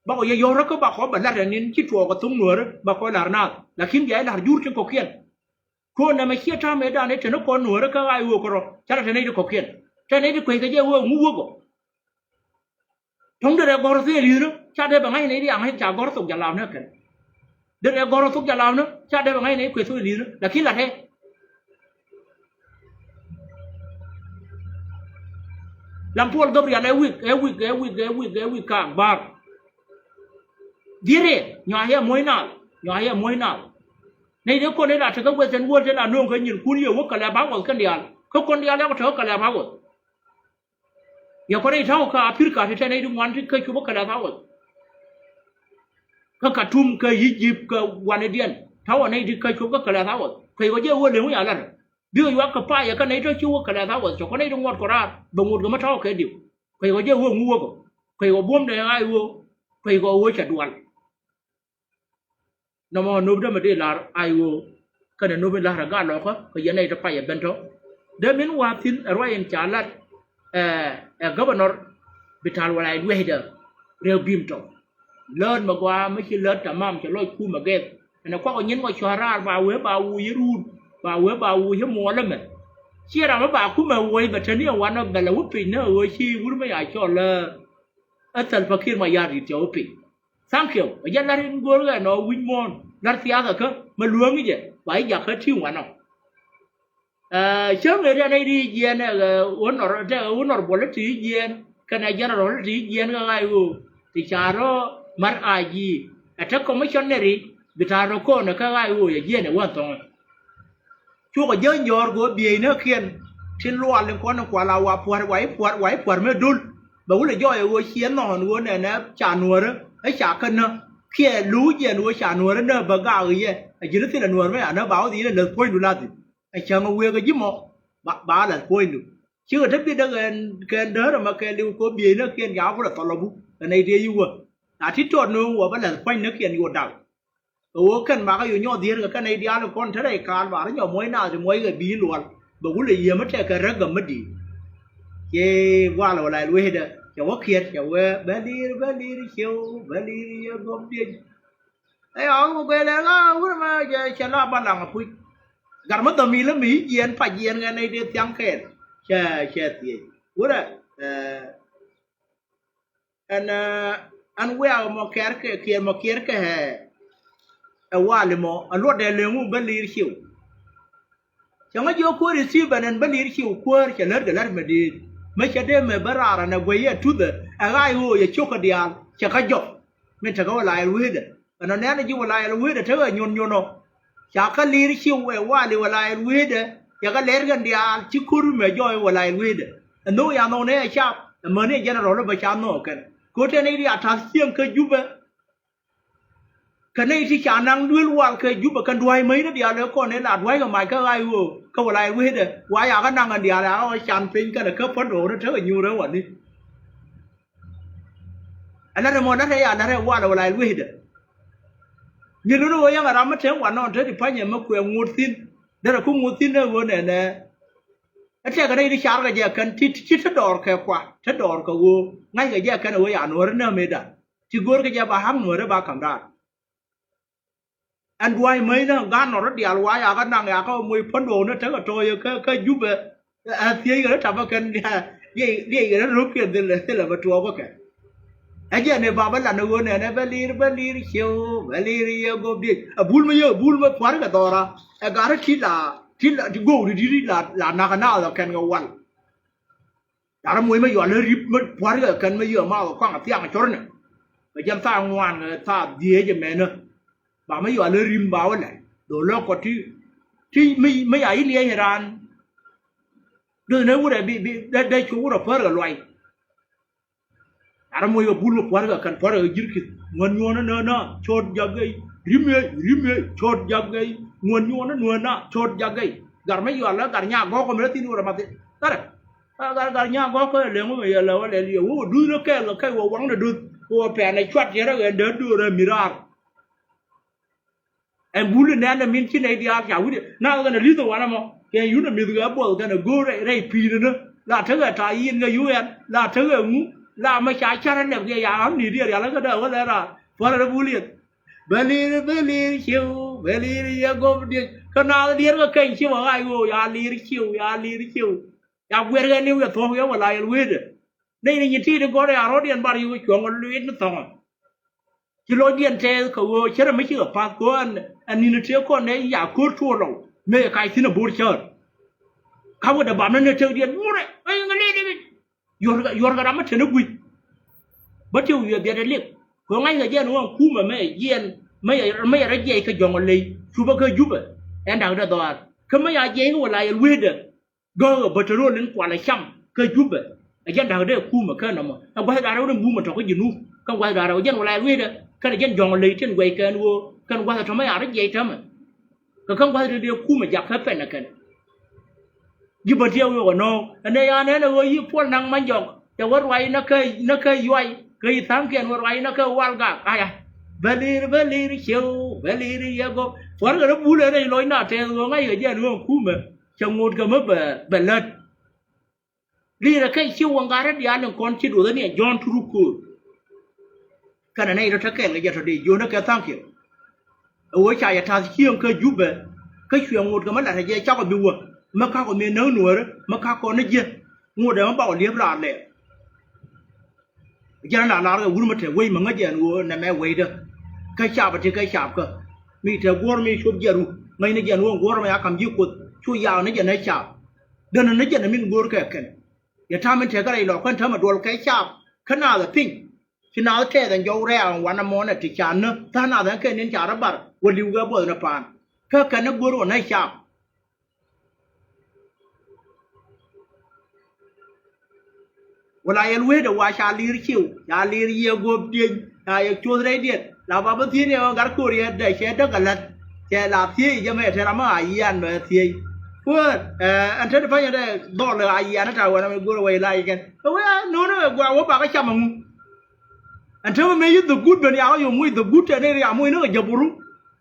Bakɔ yɛ yɔ̱rä kä bakɔ bɛ lar ɛn in ci tuɔɔk kɛ thok nuɔ̱ɔ̱ri bakɔ lar naath lakin bia i̱ lar jur tin kɔkiɛn. Ko̱n nɛmɛ ciɛ ta̱a̱ mëëdan i̱ te ni kɔn nuɔ̱ɔ̱ri kä ɣa̱c ɣöö kärɔ ca rɔ te nɛy ti kɔkiɛn. Te nɛy ti kueckɛ jɛ ɣöö ŋu wäkɔ. Tɔ̱ŋ derɛ gɔ̱r thil li̱thni ca dee bɛ ŋa̱c nɛy ti a ŋa̱c ca gɔ̱r thok jalapni kɛn. Derɛ gɔ̱r thok jalapni ca dee bɛ ŋa̱c nɛy kueth thok li̱thni lakin la tɛ. Lam Paul Gabriel ɛ wik ɛ wik ɛ wik ɛ wik ɛ wik kaak bar. Dhirɛ nyɔa yɛ muɔ̱c naath nyɔa yɛ muɔ̱c naath. Nɛy dee kɔn in la tekä Western world in la nööŋ kɛ nyinkun yɛ wä kɛ lɛ bak wäth kɛn diaal kä kɔn diaal yɛ kɔ tekä kɛ lɛ bak wäth. Yɛ kɔn in ta̱wä kä Africa ti tɛn in ti ŋuan ti kä cupä kɛ lɛ bak wäth. Kä Katum, kä Egypt, kä wanidiɛn. Ta̱wä nɛy ti kä cop kä kɛ lɛth awäth. Kueckɔ jɛ wä leŋ wi̱i̱ a lat. Bikɛ yuak kɛ payɛ kä nɛy tɔ̱ ci wä kɛ lɛth awäth. Cɛ kɔ nɛy ti ŋuɔt kɔ raar. Bɛ ŋot kɛ mi ta̱wä kɛ diw. Kueckɔ jɛ wä ŋu wäkɔ. Kueckɔ buɔ̱mdɛ ɣa̱c wä. Kueckɔ wä cɛ dual. Nɔmɔ nöpdä mi dee la̱r a i̱ ɣöö kɛnɛ nöp in la̱rä gaat lɔkä kɛ yɛn nɛy ti payɛ ben tɔ. Dee min wa̱a̱ thi̱n ɛ ruac in ca lat ɛ, ɛ governor bi ta̱l wala in wi̱cdɛ rɛw bi̱i̱m tɔ. Läät mɛ gɔaa mi ci läät tamam cɛ lɔc kumɛ gɛth. Ɛnɛ kuakɔ nyin kɔ cua̱r raar ba wee ba wuuc i̱ ruut ba wee ba wuuc i̱ muɔlä mɛ. Ciɛ ram mi ba kumɛ wuɔ̱c bɛ te ni ɛ wanɔ bɛlɛ wä piny ni ɛ ɣöö ci wur mi ya cɔl ɛ, ɛ Salva Kiir Mayardit cɛ wä piny. Thank you. Ɛ jɛ lar in go̱o̱r ɣɛn ɔ wi̱c muɔ̱ɔ̱n lar thiathɛ kä mɛ luäŋi jɛ ba i̱ jakä ti̱i̱ wanɔ. Ɛ, cäŋ ëë tɛn i̱ ti jiɛɛn ɛ ɣöö nɔr tɛ ɣöö nɔr buɔl i̱ ti jiɛɛn kɛnɛ jɛnɛrɔl i̱ ti jiɛɛn kä ɣa̱c ɣöö ti ca rɔ mar a ji̱ ɛ te kɔmicɔnɛri bi ta̱a̱ rɔ kɔn ɛ kä ɣa̱c ɣöö yɛ jiɛɛn ɛ wän thɔŋä. Cukɛ jɛ nyɔɔr kɛ ɣöö bieynikiɛn tin lual in kɔn in kual a wa pua̱r wa i̱ pua̱r wa i̱ pua̱r mi dul. Bɛ wulɛ jɔɔc ɛ ɣöö ciɛ nhɔn ɣöö nɛnɛ ca nuäärä ɛ ca kä nä kiɛ lo̱w jiɛn ɣöö ca nuäärä nä bä gaak yɛ. Ɛ ji̱n thilɛ nuäär mi a nä ba wä dhi̱i̱n ɛ läth puɔ̱nydu lathi. Ɛ cäŋ ɛ wëë kɛ ji̱ mɔ ba, ba lath puɔ̱nydu. Cikɛ te bi däk ɛn kɛn däär ɛmɛ kɛɛliw kɛ ɣöö bieynikiɛn ca kulɛ thɔlɔbu kɛ nɛy tëë yi wä. Na ti tɔt ni wä bä lath puɔ̱nynikiɛn yuɔ dak. Kɛ ɣöö kɛn makä yu nyɔk dhieer kɛ kɛn nɛy diaal kɔn te rɛy kaal ba rɔ nyɔk muɔ̱c naath ti muɔ̱c kɛ bi̱i̱ lual. Bɛ wulɛ yiëë mi tɛk kɛ räk gäm mi di̱i̱t. Ciɛ walɛ wala ɛl wecdɛ cɛ wä kiɛt cɛ wee bä li̱i̱r bä li̱i̱r ciew bä li̱i̱r yɛ gɔm diec. Ɛ ya wä guɛl ɛ ɣä wur mɛ cɛ cɛ la ba laŋ a puc. Gat mi dhɔmi lä mi jiɛn pa jiɛn ɣɛn nɛy dee thiaŋ kɛɛl. Cɛ cɛ thiec wurɛ ɛ. Ɛn, ɛ, ɛn wiak mɔ kɛr kɛ kiɛr mɔ kiɛr kɛ ɛ, ɛ wali mɔ ɛ luɔt dɛ leŋu bä li̱i̱r ciw. Cɛ ŋä jiɔ kuäär i̱ thi̱i̱ bɛn ɛn bä li̱i̱r ciw kuäär cɛ lät kɛ lät mɛ di̱i̱t. Mɛ cɛ dee mɛ bä raar ɛn ɛ guɛy yɛ tuthɛ ɛ ɣa̱c ɣöö yɛ cio̱kä diaal cɛ kä jɔk. Min tekɛ wä la ɛl wecdɛ ɛn ɔ nɛ̈n ɛ ji̱ wä la ɛl wecdɛ tekɛ nyuɔ̱n nyuɔ̱n ɔ. Ca kä li̱i̱r ciw ɛ wali wä la ɛl wecdɛ. Cɛ kä lɛr kɛn diaal ci ko̱r mɛ jɔɔc wä la ɛl wecdɛ. Ɛ nhök ya nhɔk ni ɛ cap ɛ mäni ɛ jɛn ɛ rɔl ɛ bä ca nhɔk kɛn. Ko̱r tɛn i̱ ri a ta̱th cieŋ kä Jupɛ. Kä nɛy ti ca naŋ duel wal kɛ Jupɛ kɛn dua̱a̱c mäcni diaal ëë kɔn ëë la dua̱a̱c kɛ mac kä ɣa̱c ɣöö kä wä la ɛl wecdɛ wa yakä naŋ ɛn diaal yakä ɣä can piny kɛnɛ kä pändɔɔkni tekɛ nyuurä wani. Ɛ la̱t ɛmɔ la̱t ɛ ya la̱t ɛ walɛ wala ɛl wecdɛ. Nyi luni ɣöö yɛn ɛ ram mi te wanɔ te ti pa̱nyɛ mi kuɛ ŋot thi̱n. Derɛ ku ŋot thi̱n ɛ ɣöö nɛnɛ. Ɛ tɛkɛ nɛy ti carkɛ jɛ kɛn ti ci te dɔɔr kɛ kua te dɔɔr kɛ ɣöö ŋa̱ckɛ jɛ kɛn ɛ ɣöö ya nuɔ̱ɔ̱ri näämëëda. Ti go̱o̱rkɛ jɛ ba ha̱k nuɔ̱ɔ̱ri ba ka̱m raar. Ɛn dua̱a̱c mäcnä ga̱n nɔt rɔ diaal wa yakä naŋ yakä moc pändɔɔkni tekɛ tɔ̱ɔ̱cä kä kä Jupɛ. Ɛ thiec kɛ rɔ tapä kɛn diaal diɛc diɛc kɛ rɔ ro̱kiɛn thilɛ thilɛ bɛ tuɔɔk kä kɛ. Ɛ jɛn ɛ bapä lan ɛ ɣöö nɛnɛ bä li̱i̱r bä li̱i̱r ciëw bä li̱i̱r yɛ gɔp diec ɛ bul mi yɛ ɛ bul mi pua̱rkɛ dhɔra. Ɛ gat rɔ ti la ti la ti go̱o̱k ti ti la la nakä naath ɛ kɛn kɛ wal. Carɛ moc mi yual lä rip mi pua̱rkɛ kɛn mi yio̱o̱ ma kɛ kɔaŋ thiaŋ cɔrnɛ. Kɛ jɛn thaa ŋuan kɛ thaa dhieec ɛmɛnä. Ba mi yual lä rim ba wä lɛ dho̱o̱l lä kɔ ti ti mi mi ya i̱ liɛc raan. Do̱th ni wurɛ bi bi dee dee cu wurɛ pua̱rkɛ luay. Carɛ moc kɛ bul kɛ pua̱rkɛ kɛn pua̱rkɛ ji̱r ki̱th ŋuän nyuɔ̱ɔ̱n ni nööna cot jak gɛy. Rim yɛ rim yɛ cot jak gɛy. Ŋuän nyuɔ̱ɔ̱n ni nööna cot jak gɛy. Gar mi yual lä gar nya gɔ̱k kɔ mi rɛ thi̱n wurɛ ma thi̱n. Gat gat nya gɔ̱k kɛ lɛŋ wä mɛ yɛ lɛ wä lɛ liɛ wä wä duth ni kɛɛl kɛ kɛc wä waŋdɛ duth. Wä pɛn ɛ cuat yɛrɛ ɣɛn dee do̱r ɛ mi raar. Ɛn bul inɛn ɛ min ci nɛy diaal ca wi̱cdɛ nath kɛn ɛ li̱th ɛ wanɛ mɔ kɛn yun ɛ mi̱th kɛ buɔth kɛn ɛ go̱o̱r rɛy pi̱i̱n ɛnä. La tekɛ ta̱a̱ yi̱n kɛ U N la tekɛ ŋu. La mɛ ca car ɛ lɛp kɛ ya ɣa̱m ni̱i̱t diɛ rial kä dee wä lɛ raar puɔ̱n ɛ rɛ bul yɛn. Bä li̱i̱r bä li̱i̱r ciëw bä li̱i̱r yɛ gɔp diec kä naath diɛɛr kɛ kɛny ciëw ɛ ɣaac ɣöö ya li̱i̱r ciëw ya li̱i̱r ciëw. Ya guɛɛr kɛ li̱w yɛ thuɔ̱k yɛ wä la yɛl wecdɛ. Nɛy ni nyin ti̱i̱t in gɔ̱r ya rɔ̱diɛn bar yuk cuɔ̱ŋ lui̱t ni thɔ̱ŋä. Ci lɔcdiɛn tɛth kɛ ɣöö cärɛ mi cikɛ path kɛ ɣöö ɛn ɛn ni̱n tëë kɔn nɛ ya ko̱r tuɔɔk lɔw mëë kac thi̱n ɛ bo̱o̱r cäär. Ka wä dee bam ni ni tëkdiɛn murɛ ɛ ŋä lëë dee yuɔrkɛ yuɔrkɛ ram mi te ni gui̱c. Bä tiw yuɛ biɛt ɛ lik kɛ ɣöö ŋa̱ckɛ jɛ ɛn ɣöö ɛn kumɛ mëë jiɛn mëë yɛ rɔ jiɛc kɛ jɔ̱ŋ ɛ ley cupä kä Jupɛ. Ɛn da̱k dee dhɔaar kä mëë ya jiɛc kä wä la yɛl wecdɛ. Gäk ɛ bätärol in kualɛ cam kä Jupɛ. Ɛ jɛn da̱k dee kumɛ kä nɔmɔ ɛ gua̱th da̱rɛ wä ni bumɛ tɔ̱ kä Jinub kä gua̱th da̱rɛ wä jɛn wä la yɛl wecdɛ. Kɛnɛ jɛn jɔ̱ŋ ley tin guɛc kɛn ɣöö kɛn gua̱th ɛ tɔ̱mɛ ya rɔ jiɛc täämɛ. Kɛ kɛn gua̱th ti dee kumɛ jak kä pɛn ɛ kɛn. Ji̱ bä tiɛɛk ɣöö kɛ nɔ̱ɔ̱ŋ ɛn ɛ ya nɛn ɛ ɣöö yi̱ puɔl naŋ ma jɔk cɛ wä ruac nä kä nä kä yuay kɛ yi̱ tha̱a̱ŋkiɛn wä ruac nä kä wal gak aya. Bä li̱i̱r bä li̱i̱r ciew bä li̱i̱r yɛ gɔk puɔ̱r kɛ rɔ bul ɛ rɛy loc na tɛth ɣöö ŋa̱c kɛ jɛn ɣöö kumɛ cɛ ŋot kɛ mä bɛ bɛ lät. Li̱i̱rɛ kɛ ci waŋ gat rɔ diaal in kɔn ci duɔth ni ɛ Jɔ̱ɔ̱n Turuk Ko̱o̱r. Kɛnɛ nɛy rɔ te kɛɛl kɛ jɛ tɔ dee jiöönä kɛ tha̱a̱ŋkiɛn. Ɛ ɣöö ca yɛ ta̱th cieŋ kä Jubɛ kä cuɛ ŋot kɛ mi la̱t ɛ jɛ cakɔ bi wä mi ka̱kɔ mi näk nuäärä mi ka̱kɔ ni ji̱. Ŋot ɛ mi bakɔ li̱ep raar lɛɛr. Jɛn la lar kɛ wur mi te wec mi ŋäc jɛn ɣöö nɛmɛ wecdä. Kä cap ti kä cap kä mi te guɔ̱r mi cop jiɛn ru ŋäcni jɛn ɣöö guɔ̱r mi a ka̱m ji̱ Kuoth cu yak ni jɛn ɛ cap. Dänä ni jɛn ɛ min go̱o̱r kɛ kɛn. Yɛ ta̱a̱ min te kä rɛy lɔk kɛn täämɛ duɔl kɛ cap kä naath ɛ piny. Ci naath tɛth ɛn jɔw rɛ̈ɛ̈ ɛn wanɛ mɔnɛ ti ca nä tha̱a̱ŋ naath ɛn kɛn in ca rɔ bar wä li̱w kɛ buɔth ni paan. Kä kɛn ni go̱o̱r ɣɔn ɛ cap. Wala yɛl wecdɛ wa ca li̱i̱r ciw ca li̱i̱r yiëë guɔ̱p dieny ca yɛ cuoth rɛydiɛn la ba bä thiec ni ɣän gat ko̱r yɛ dɛ cɛ däk kɛ la̱t. Cɛ la thiec jɛ mɛ tɛ ram mi a yian mɛ thiec. Kuäär ɛn te ti pa̱nyɛ dɛ dhɔl a yian ni ta̱a̱ wɛn ram mi go̱r wɛ ilac kɛn ɛ wee no̱o̱n ɛ gua wä bakä cam ɛŋu. Ɛn te mi mëë ci dhuk guut ben yakä yom muc dhuk guut tɛn in ria muc ni kɛ jäpuru.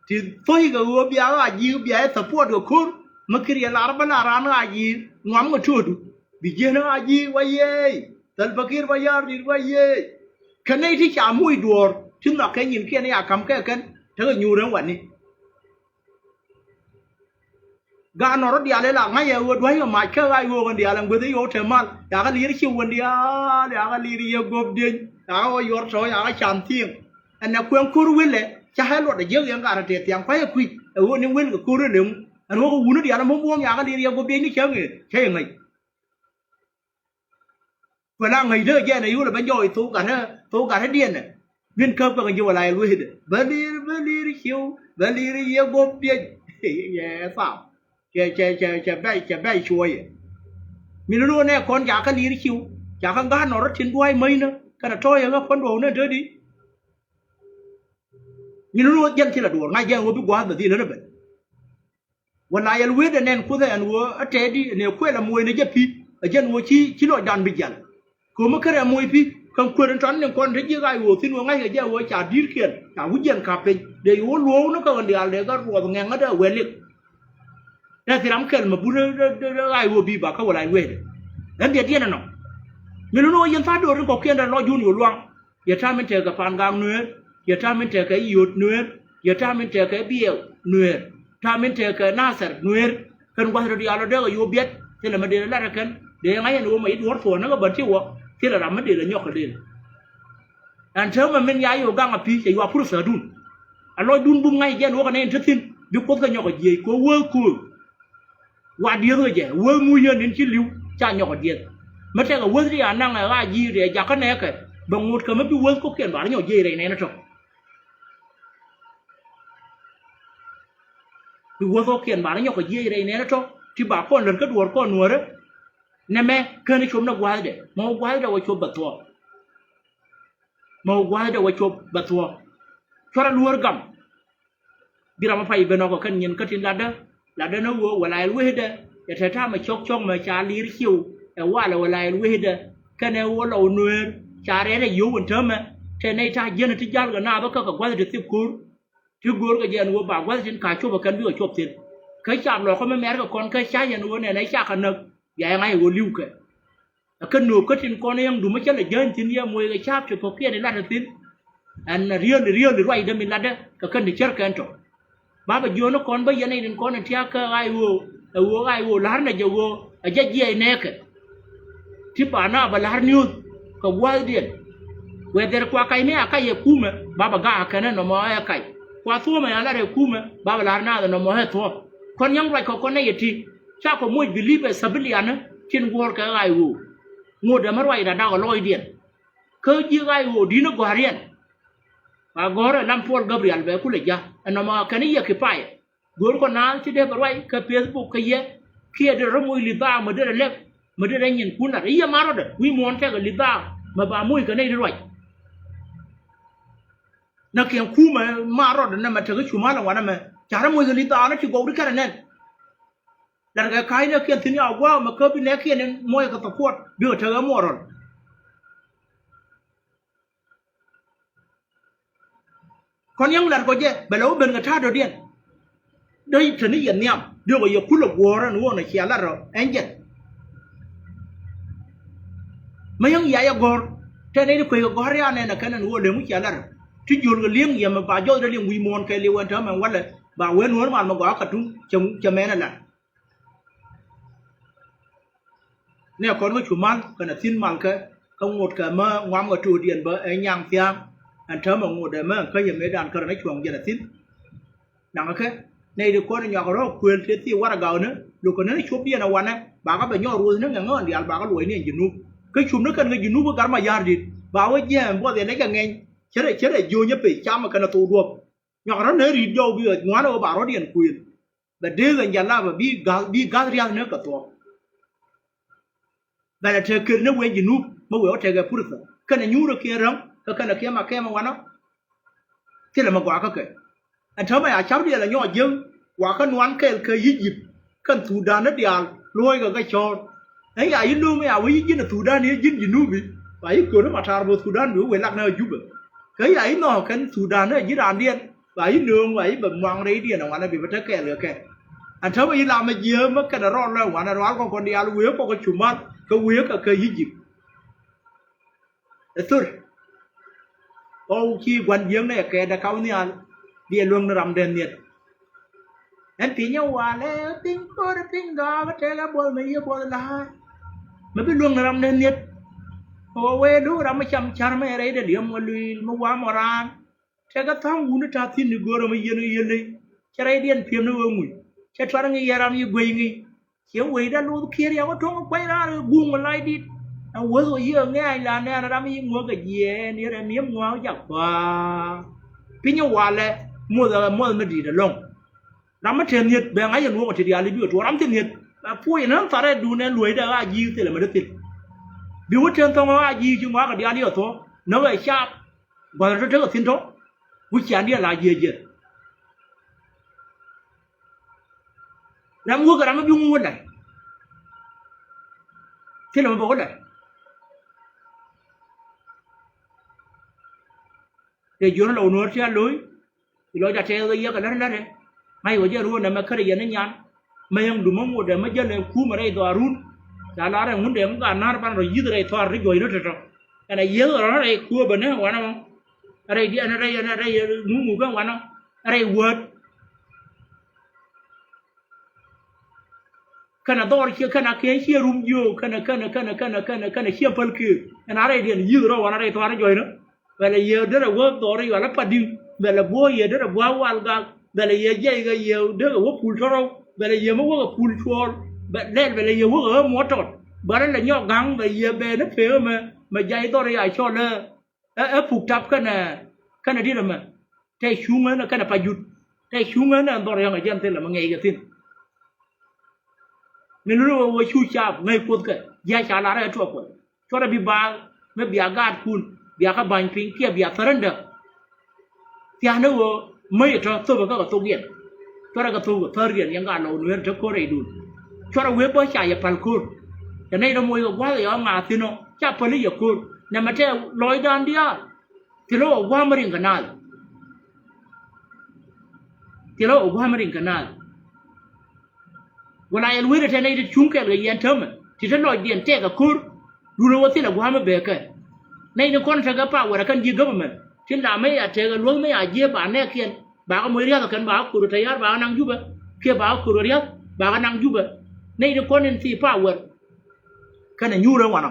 Ti thoc kɛ ɣöö bia ɣaac ji̱ bia i̱ support kɛ ko̱r mi kir yɛ lar bä lar raan ɣaac ji̱ ŋuam kɛ tuɔɔdu. Bi jiɛn ɣaac ji̱ wa yeec thäl bä kir bä ya̱r di̱t wa yeec. Kɛ nɛy ti ca muc duɔ̱ɔ̱r ti nhɔak kɛ nyinkiɛn ya ka̱m kɛ kɛn tekɛ nyuur ɛn wani. Gaat nɔrɔ diaal ila ŋa̱c ɛ ɣöö dua̱c kɛ mac kä ɣaac ɣöö kɛn diaal ɛn gueth i̱ ɣöö te mal yakä liir ci wän diaal yakä liir yɛ gop dieny yakä ɣöö yuɔr tɔ̱ yakä can thiëŋ. Ɛn nɛ kuɛn ko̱r wëlɛ ca ɣä luɔt ɛ jiäk yɛn gaat ɛ tëë thiaŋ kua̱c ɛ kui̱c ɛ ɣöö ni wël kɛ ko̱r ɛ leŋ. Ɛn ɣöö kɛ wun diaal ɛmɔ buɔ̱ɔ̱m yakä liir yɛ gop dieny ni cäŋ ëë cä yɛ ŋäc. Kuɛ la ŋäc dee jɛn ɛ yul ɛ ben jɔɔc thok gat ɛ thok gat ɛ diɛn ɛ. Min käp kɛ kɛ ji̱ wala yɛ luecdɛ bä liir bä liir ciw bä liir yɛ gop dieny. Yɛ thap cɛ cɛ cɛ cɛ bɛc cɛ bɛc cuɔyɛ. Min lo̱o̱ nɛ kɔn ca kä liir ciw ca kä gat nɔr tin dua̱a̱c mäcnä kɛnɛ tɔ̱ɔ̱c ɛ ɣä kɔn duɔ̱ɔ̱k nɛ te di. Min lo̱o̱ jɛn thilɛ duɔ̱ɔ̱r ŋa̱c jɛn ɣöö bi gua̱a̱th bɛ dhil ɣän ɛ ben. Wala yɛl wetdɛ nɛn kuoth ɛn ɣöö ɛ tɛɛdi nɛ kuɛl ɛ moc ni jɛ pi̱ ɛ jɛn ɣöö ci ci lɔcdan bi jial. Kömi kärɛ moc pi̱ kɛn kuet in tɔn ni kɔn te ji̱ ɣaac ɣöö thi̱n ɣöö ŋa̱ckɛ jɛ ɣöö ca di̱i̱rkiɛn ca wi̱c jiɛn ka̱p piny dee ɣöö luɔ̱ɔ̱k ni kä ɣän diaal dee kä ruɔth ŋɛŋädɛ wɛl lik. Tɛ thi ram kɛl mɛ but ɣaac ɣöö bi̱i̱ bakä wala yɛl wetdɛ. Ɛn diɛ diɛn ɛnɔ. Min ni ɣöö yɛn tha̱a̱ do̱r in kɔ̱kiɛn dee lɔcdun ɣöö luaŋ. Yɛ ta̱a̱ min tekɛ Pangak Nueer, yɛ ta̱a̱ min tekɛ Yot Nueer, yɛ ta̱a̱ min tekɛ Biɛw Nueer, ta̱a̱ min tekɛ Nathɛr Nueer. Kɛn gua̱th rɔ diaal rɔ dee kɛ yo̱o̱p biɛt thilɛ mi dee lat ɛ kɛn dee ŋa̱c ɛn ɣöö mɛ i̱ duɔ̱ɔ̱r thuɔ̱ɔ̱n näkɛ bän ti wä thilɛ ram mi dee lɛ nyɔk kɛ dee. Ɛn täämɛ min ya yo̱o̱ gaŋ a pi̱i̱ cɛ yua̱ pur thädun. A lɔcdun bum ŋa̱c jɛn wä kɛ nɛy in te thi̱n bi Kuoth kɛ nyɔk kɛ jiɛc kɛ wä wee kööl. Wa dieth kɛ jɛ weth mu yien in ci li̱w ca nyɔk ɛ dieth. Mi tɛkɛ weth ti a naŋ ɛ ɣaac ji̱ riɛ jakä nɛɛkɛ bɛ ŋot kɛ mi bi weth kɔ̱kiɛn ba rɔ nyɔk jiɛc rɛy nɛɛni tɔ̱. Bi weth kɔ̱kiɛn ba rɔ nyɔk kɛ jiɛc rɛy nɛɛni tɔ̱ ti ba kɔn lät kä duɔ̱ɔ̱r kɔn nuäärä. Nɛmɛ ken cop ni gua̱a̱thdɛ mɔ gua̱a̱thdɛ wä cop bɛ thuɔ̱k. Mɛ wä gua̱a̱thdɛ wä cop bɛ thuɔ̱k. Cuarɛ luäär gam. Bi ram mi pay ben ɔkɔ kɛn nyin kä tin latdä. Latdä ni ɣöö wä la yɛl wecdɛ. Yɛ te ta̱a̱ mɛ cɔk cɔk mɛ ca li̱i̱r ciw ɛ walɛ wä la yɛl wecdɛ. Kɛnɛ wä lɔw nueer ca rɛɛt ɛ yio̱w in täämɛ. Te nɛy ta̱a̱ jiɛn ti ja̱l kɛ naath kä kɛ gua̱th ti thik ko̱r. Ti go̱o̱r kɛ jɛ ɛn ɣöö ba gua̱th tin ka cop ɛ kɛn bikɛ cop thi̱n. Kä cap lɔkä mi mɛr kɛ kɔn kä ca yɛn ɣöö nɛnɛ cakɛ näk. Bia yɛ ŋa̱c ɛ ɣöö li̱w kɛ. Ɛ kä nöök kä tin kɔn yäŋ dumä cä lɛ jäny thi̱n yɛ moc kɛ ca̱a̱p ti kɔ̱kiɛn i̱ latdä thi̱n. Ɛn riel riel ruacdä mi latdä kɛ kän ti cär kɛn tɔ. Bapɛ jiöni kɔn bä yɛn i̱ tin kɔn in tia̱k kä ɣa̱c ɣöö ɛ ɣöö ɣa̱c ɣöö la̱r nɛ jɛ ɣöö ɛ jɛ jiɛc nɛɛkɛ. Ti ba na bɛ la̱r niöth kɛ gua̱thdiɛn. Wɛɛth dhɛr kua kac mi a kac ɛ kumɛ bapɛ ga̱a̱ kɛn ɛ nɔmɔ ɛ kac. Kua thuɔ̱ɔ̱mɛ a lat ɛ kumɛ bapɛ la̱r naath ɛ nɔmɔ ɛ thuɔ̱ɔ̱m. Kɔn yäŋ ruac kɔ kɔn nɛ yɛ ti cakɔ moc bi li̱pɛ thabilianä tin guɔ̱ɔ̱r kɛ ɣa̱c ɣöö. Ŋot dämä ruacda dakɔ lɔcdiɛn. Kä ji̱ ɣa̱c ɣöö di̱n ɛ gɔ̱a̱riɛn. Ba gɔ̱rɛ lam Puɔl Gabriɛl bɛ kulɛ ja̱ ɛnɔmɔ kɛn i̱ yɛ kipayɛ. Go̱o̱r kɔ naath ci dee bɛ ruac kɛ Facebook kɛ yɛ kiɛ dee rɔ moc li̱th baaŋ mɛ dee rɛ lɛk mɛ dee rɛ nyin kun lat i̱ yɛ ma rɔdɛ wi̱i̱ muɔ̱ɔ̱n tɛkɛ li̱th baaŋ mɛ ba moc kɛ nɛy ri ruac. Näkiɛn kumɛ ma rɔɔdɛ nɛmɛ tekɛ cu mal ɛŋuan ɛmɛ. Carɛ moc kɛ li̱th dhaanɔ ti gɔw ti kɛnɛ nɛn. Latkɛ ka̱cnɛ kiɛn thi̱n ya gua̱a̱k mɛ kä bi nɛɛkiɛn in muɔc kɛ support bikɛ tekɛ muɔrɔl. Kɔn yäŋ lat kɔ jɛ bɛ lɛ wä ben kɛ ta̱a̱ dɔ̱diɛn. Dee te ni yɛ nhiam diɔkɛ yɛ kulɛ guɔ̱ɔ̱r ɛn ɣöö nɛ cia lat rɔ ɛn jɛn. Mä yäŋ ya yɛ gɔ̱r tɛn ni di kuec kɛ gɔ̱r ya nɛn ɛ kɛn ɛn ɣöö lëŋ cia lat rɔ. Ti jiöl kɛ li̱eŋ yɛ mɛ ba jɔth dee liŋ wi̱i̱ muɔ̱ɔ̱n kɛ li̱w ɛn täämɛ walɛ ba wee nuɔ̱ɔ̱r mal mɛ gɔaa kɛ tuŋ cɛ mɛn ɛ lat. Nɛ kɔn kä cu mal kɛnɛ thi̱n malkɛ kä ŋot kɛ mä ŋuam kɛ to̱o̱diɛn bä ɛ nyaŋ thia̱a̱ŋ. Ɛn täämɛ ŋot ɛ mä ɛn kä yɛ mëëdan kärɛ ni cuɔ̱ŋ jɛn ɛ thi̱n. Naŋ ɛ kɛ nɛy ti kɔn ɛ nyuak rɔ̱ kuël tëë thii warɛ gakni lo̱kɛ ni copdiɛn ɛ wanɛ. Bakɛ bɛ nyɔk ruɔ̱thni ŋɛ ŋään diaal bakɛ luɔcni ɛn Junub. Kä cupni kɛn kɛ Junub kä gat ma ya̱r di̱t ba wä jiɛɛm buɔth yɛ nɛy kɛ ŋɛny. Cärɛ cärɛ jiöny ɛ pec camɛ kɛnɛ thok duɔ̱p. Nyuak rɔ̱ ni ri̱t jɔw bi ɛ ŋuan ɛ wä ba rɔ̱diɛn kuël. Bɛ dee ɣän jalabä bi ga̱th bi ga̱th ria̱th ni kɛ thuɔ̱k. Bɛ lɛ te ker ni wee Junub mi wee wä tekɛ purtha kɛnɛ nyuurä kiɛn räm kä kɛnɛ kiɛn ma kɛmɛ wanɔ. Thilɛ mi gɔaa kä kɛ ɛn täämɛ a ca̱p diɛl ɛ nyɔɔc jiäk wakä nuan kɛɛl kɛ Egypt kɛn Thudan ni diaal luɔ̱ɔ̱ckɛ kɛ cɔɔl. Ɛn ya yi lo̱o̱ŋ ya wee yi ji̱n ɛ Thudan yi ji̱n Junubi ba yi kööt ni ma ta̱a̱r bo̱o̱th Thudan bi wee lak ni ɛ Jubɛ. Kä ya yi nhɔk kɛn Thudan ni ɛ ji̱n raandiɛn ba yi nööŋ ba yi bɛ muaŋ rɛydiɛn ɛ wanɛ bi bɛ te kɛɛl kɛ kɛ. Ɛn täämɛ yi lam ɛ jiääk mä kɛnɛ rɔɔl lɔ ɛ wanɛ rual kɔn kɔn diaal wëë kɔk kä cu mal kä wëë kɛ kä Egypt. Ɛ thor ɣɔw ci gua̱n jiäknɛ kɛ dɛ kaw nhial. Biɛ luäŋ ni ram dee nhiet. Ɛn piny ɛ walɛ piny ko̱r piny gɔaa bä tɛkɛ buɔth mɛ yiëë buɔth la̱a̱c. Mɛ bi luäŋ ni ram dee nhiet. Ɣɔw wee lo̱k ram mi cam ca̱r mɛ rɛy dee li̱em ŋɔ lui̱i̱l mi wam ɔ raan. Tekɛ tha̱a̱ŋ wuni ta̱a̱ thi̱n ni go̱o̱rä mi yieen ɣä yieen ley. Cɛ rɛydiɛn pi̱em ni ɣöö ŋuc cɛ tuar ŋi̱i̱c yɛ ram yi guey ŋi̱i̱c. Ciɛ wecdä luth kiɛɛr yak ɣä to̱ŋ kua̱c raar ɛ guŋ ɔ lac di̱t. Ɛn wäth ɣä yiëë ŋɛ̈ɛ̈ny la nɛɛn ram yi ŋuäk kɛ jiɛɛn yɛn ɛ mi̱em ŋua̱a̱k jak kua̱a̱. Piny ɛ walɛ muɔth ɛ muɔth mi di̱i̱t ɛlɔ̱ŋ. Ram mi te nhiet bɛ ŋa̱c yɛn wä kɛ ti diaal i̱ bi kɛ tuɔɔk ram te nhiet. Ɛ puɔc ɛn ɣän tharɛ duun ɛn luɔ̱cdɛ ɣä a ji̱i̱k thilɛ mɛ dee thil. Bi wä ten thɔ̱ŋ ɣä a ji̱i̱k ci ŋɔak kɛ diaal i̱ ɛ thuɔ̱k näk ɛ caap. Gua̱th rɔ te tekɛ thi̱n tɔ̱ wi̱c ciaŋdiɛn la jiɛc jiɛth. Ram wä kɛ ram mi bi ŋuŋ wä la̱t. Thilɛ mɛ bɛ wä la̱t. Tëë jiön lɔ wä nuɔ̱ɔ̱r ti a lo̱c. Ilɔ ja tɛth ɣä yiɛk ɛ lät lät ɛ. Ŋa̱c ɣä jɛ ruɔ̱n ɛmɛ kärɛ yɛn ni nyan. Mɛ yɛn dum ɛ ŋot ɛmɛ jälɛ kumɛ rɛy dhɔaarun. Ca lar ɛ ŋundɛ ŋä gaat na̱r ban rɔ yi̱th rɛy thɔaar ti juɔ̱c rɔ tɔ̱tɔ̱. Ɛn a yieth rɔ rɛy kuɔ̱ɔ̱pɛ ni wanɛ mɔ. Rɛy diɛn rɛy ɛn rɛy ŋuŋ ŋuŋ kɛ wanɔ. Rɛy wäät. Kɛnɛ dhɔr ciɛ kɛnɛ kiɛn ciɛ rum jiök kɛnɛ kɛnɛ kɛnɛ kɛnɛ kɛnɛ kɛnɛ ciɛ päl kiɛ. Ɛn a rɛy diɛn yi̱th rɔ wanɛ rɛy thɔaar ti juɔ̱c rɔ. Bɛlɛ yɛ derɛ wä dhɔr i̱ yual i̱ Padi̱ŋ. Bɛlɛ buɔ̱ɔ̱c yɛ derɛ bua̱a̱ wal gak. Bɛlɛ yɛ jiɛc kɛ yɛ derɛ wä pul tɔrɔw. Bɛlɛ yɛ mi wäkɛ pul cuɔɔl. Bɛ lɛl bɛlɛ yɛ wäkɛ ɣä muɔ̱t tɔt. Bärɛ lɛ nyɔk ga̱ŋ bɛ yɛ bɛ ni pee mɛ mɛ jac dhɔr i̱ a cɔl ɛ ɛ puk tap kɛnɛ kɛnɛ di̱t ɛmɛ. Tɛ cuŋ ɛn kɛnɛ pa jut. Tɛ cuŋ ɛn ɛn dhɔr yɔ̱ŋ ɛ jɛn thilɛ mɛ ŋɛc kɛ thi̱n. Min luni wä wä cu caap ŋäc kuoth kɛ jiac ca lar ɛ tuɔk kuɔth. Cuɔrɛ bi baal mi bia gaatkun bia kä ba̱ny piny kiɛ bia thärändä. Thia̱a̱n ni ɣöö mäc ɛ tɔ̱ thöpɛ kä kɛ thok yɛn. Cuarɛ kɛ thok kɛ thär yɛn yɛn ka lɔw nueer te ko̱r rɛydun. Cuarɛ wee bä ca yɛ päl ko̱r. Cɛ nɛy rɔ moc kɛ gua̱th ɛ yɔ ŋa̱a̱ thi̱n ɔ ca päl i̱ yɛ ko̱r. Nɛmɛ tɛ lɔcdan diaal. Thilɛ ɣɔw gua̱a̱m riŋ kɛ naath. Thilɛ ɣɔw gua̱a̱m riŋ kɛ naath. Wala yɛn weri tɛ nɛy ti cuŋ kɛɛl kɛ yɛn täämɛ ti te lɔcdiɛn tɛk ɛ ko̱r. Duundɛ wä thilɛ gua̱a̱m mi bee kɛ. Nɛy ni kɔn tekɛ power ɛ kɛn ji̱ government tin la mëë a tekɛ luäk mëë a jiee ba nɛɛkiɛn. Ba kɛ moc ria̱th ɛ kɛn ba kɛ ko̱r ɛ tɛ̈ya̱r ba kɛ naŋ Jubɛ. Kiɛ ba kɛ ko̱r ɛ ria̱th ba kɛ naŋ Jubɛ. Nɛy ni kɔn in thii power. Kɛnɛ nyuurɛ wanɔ.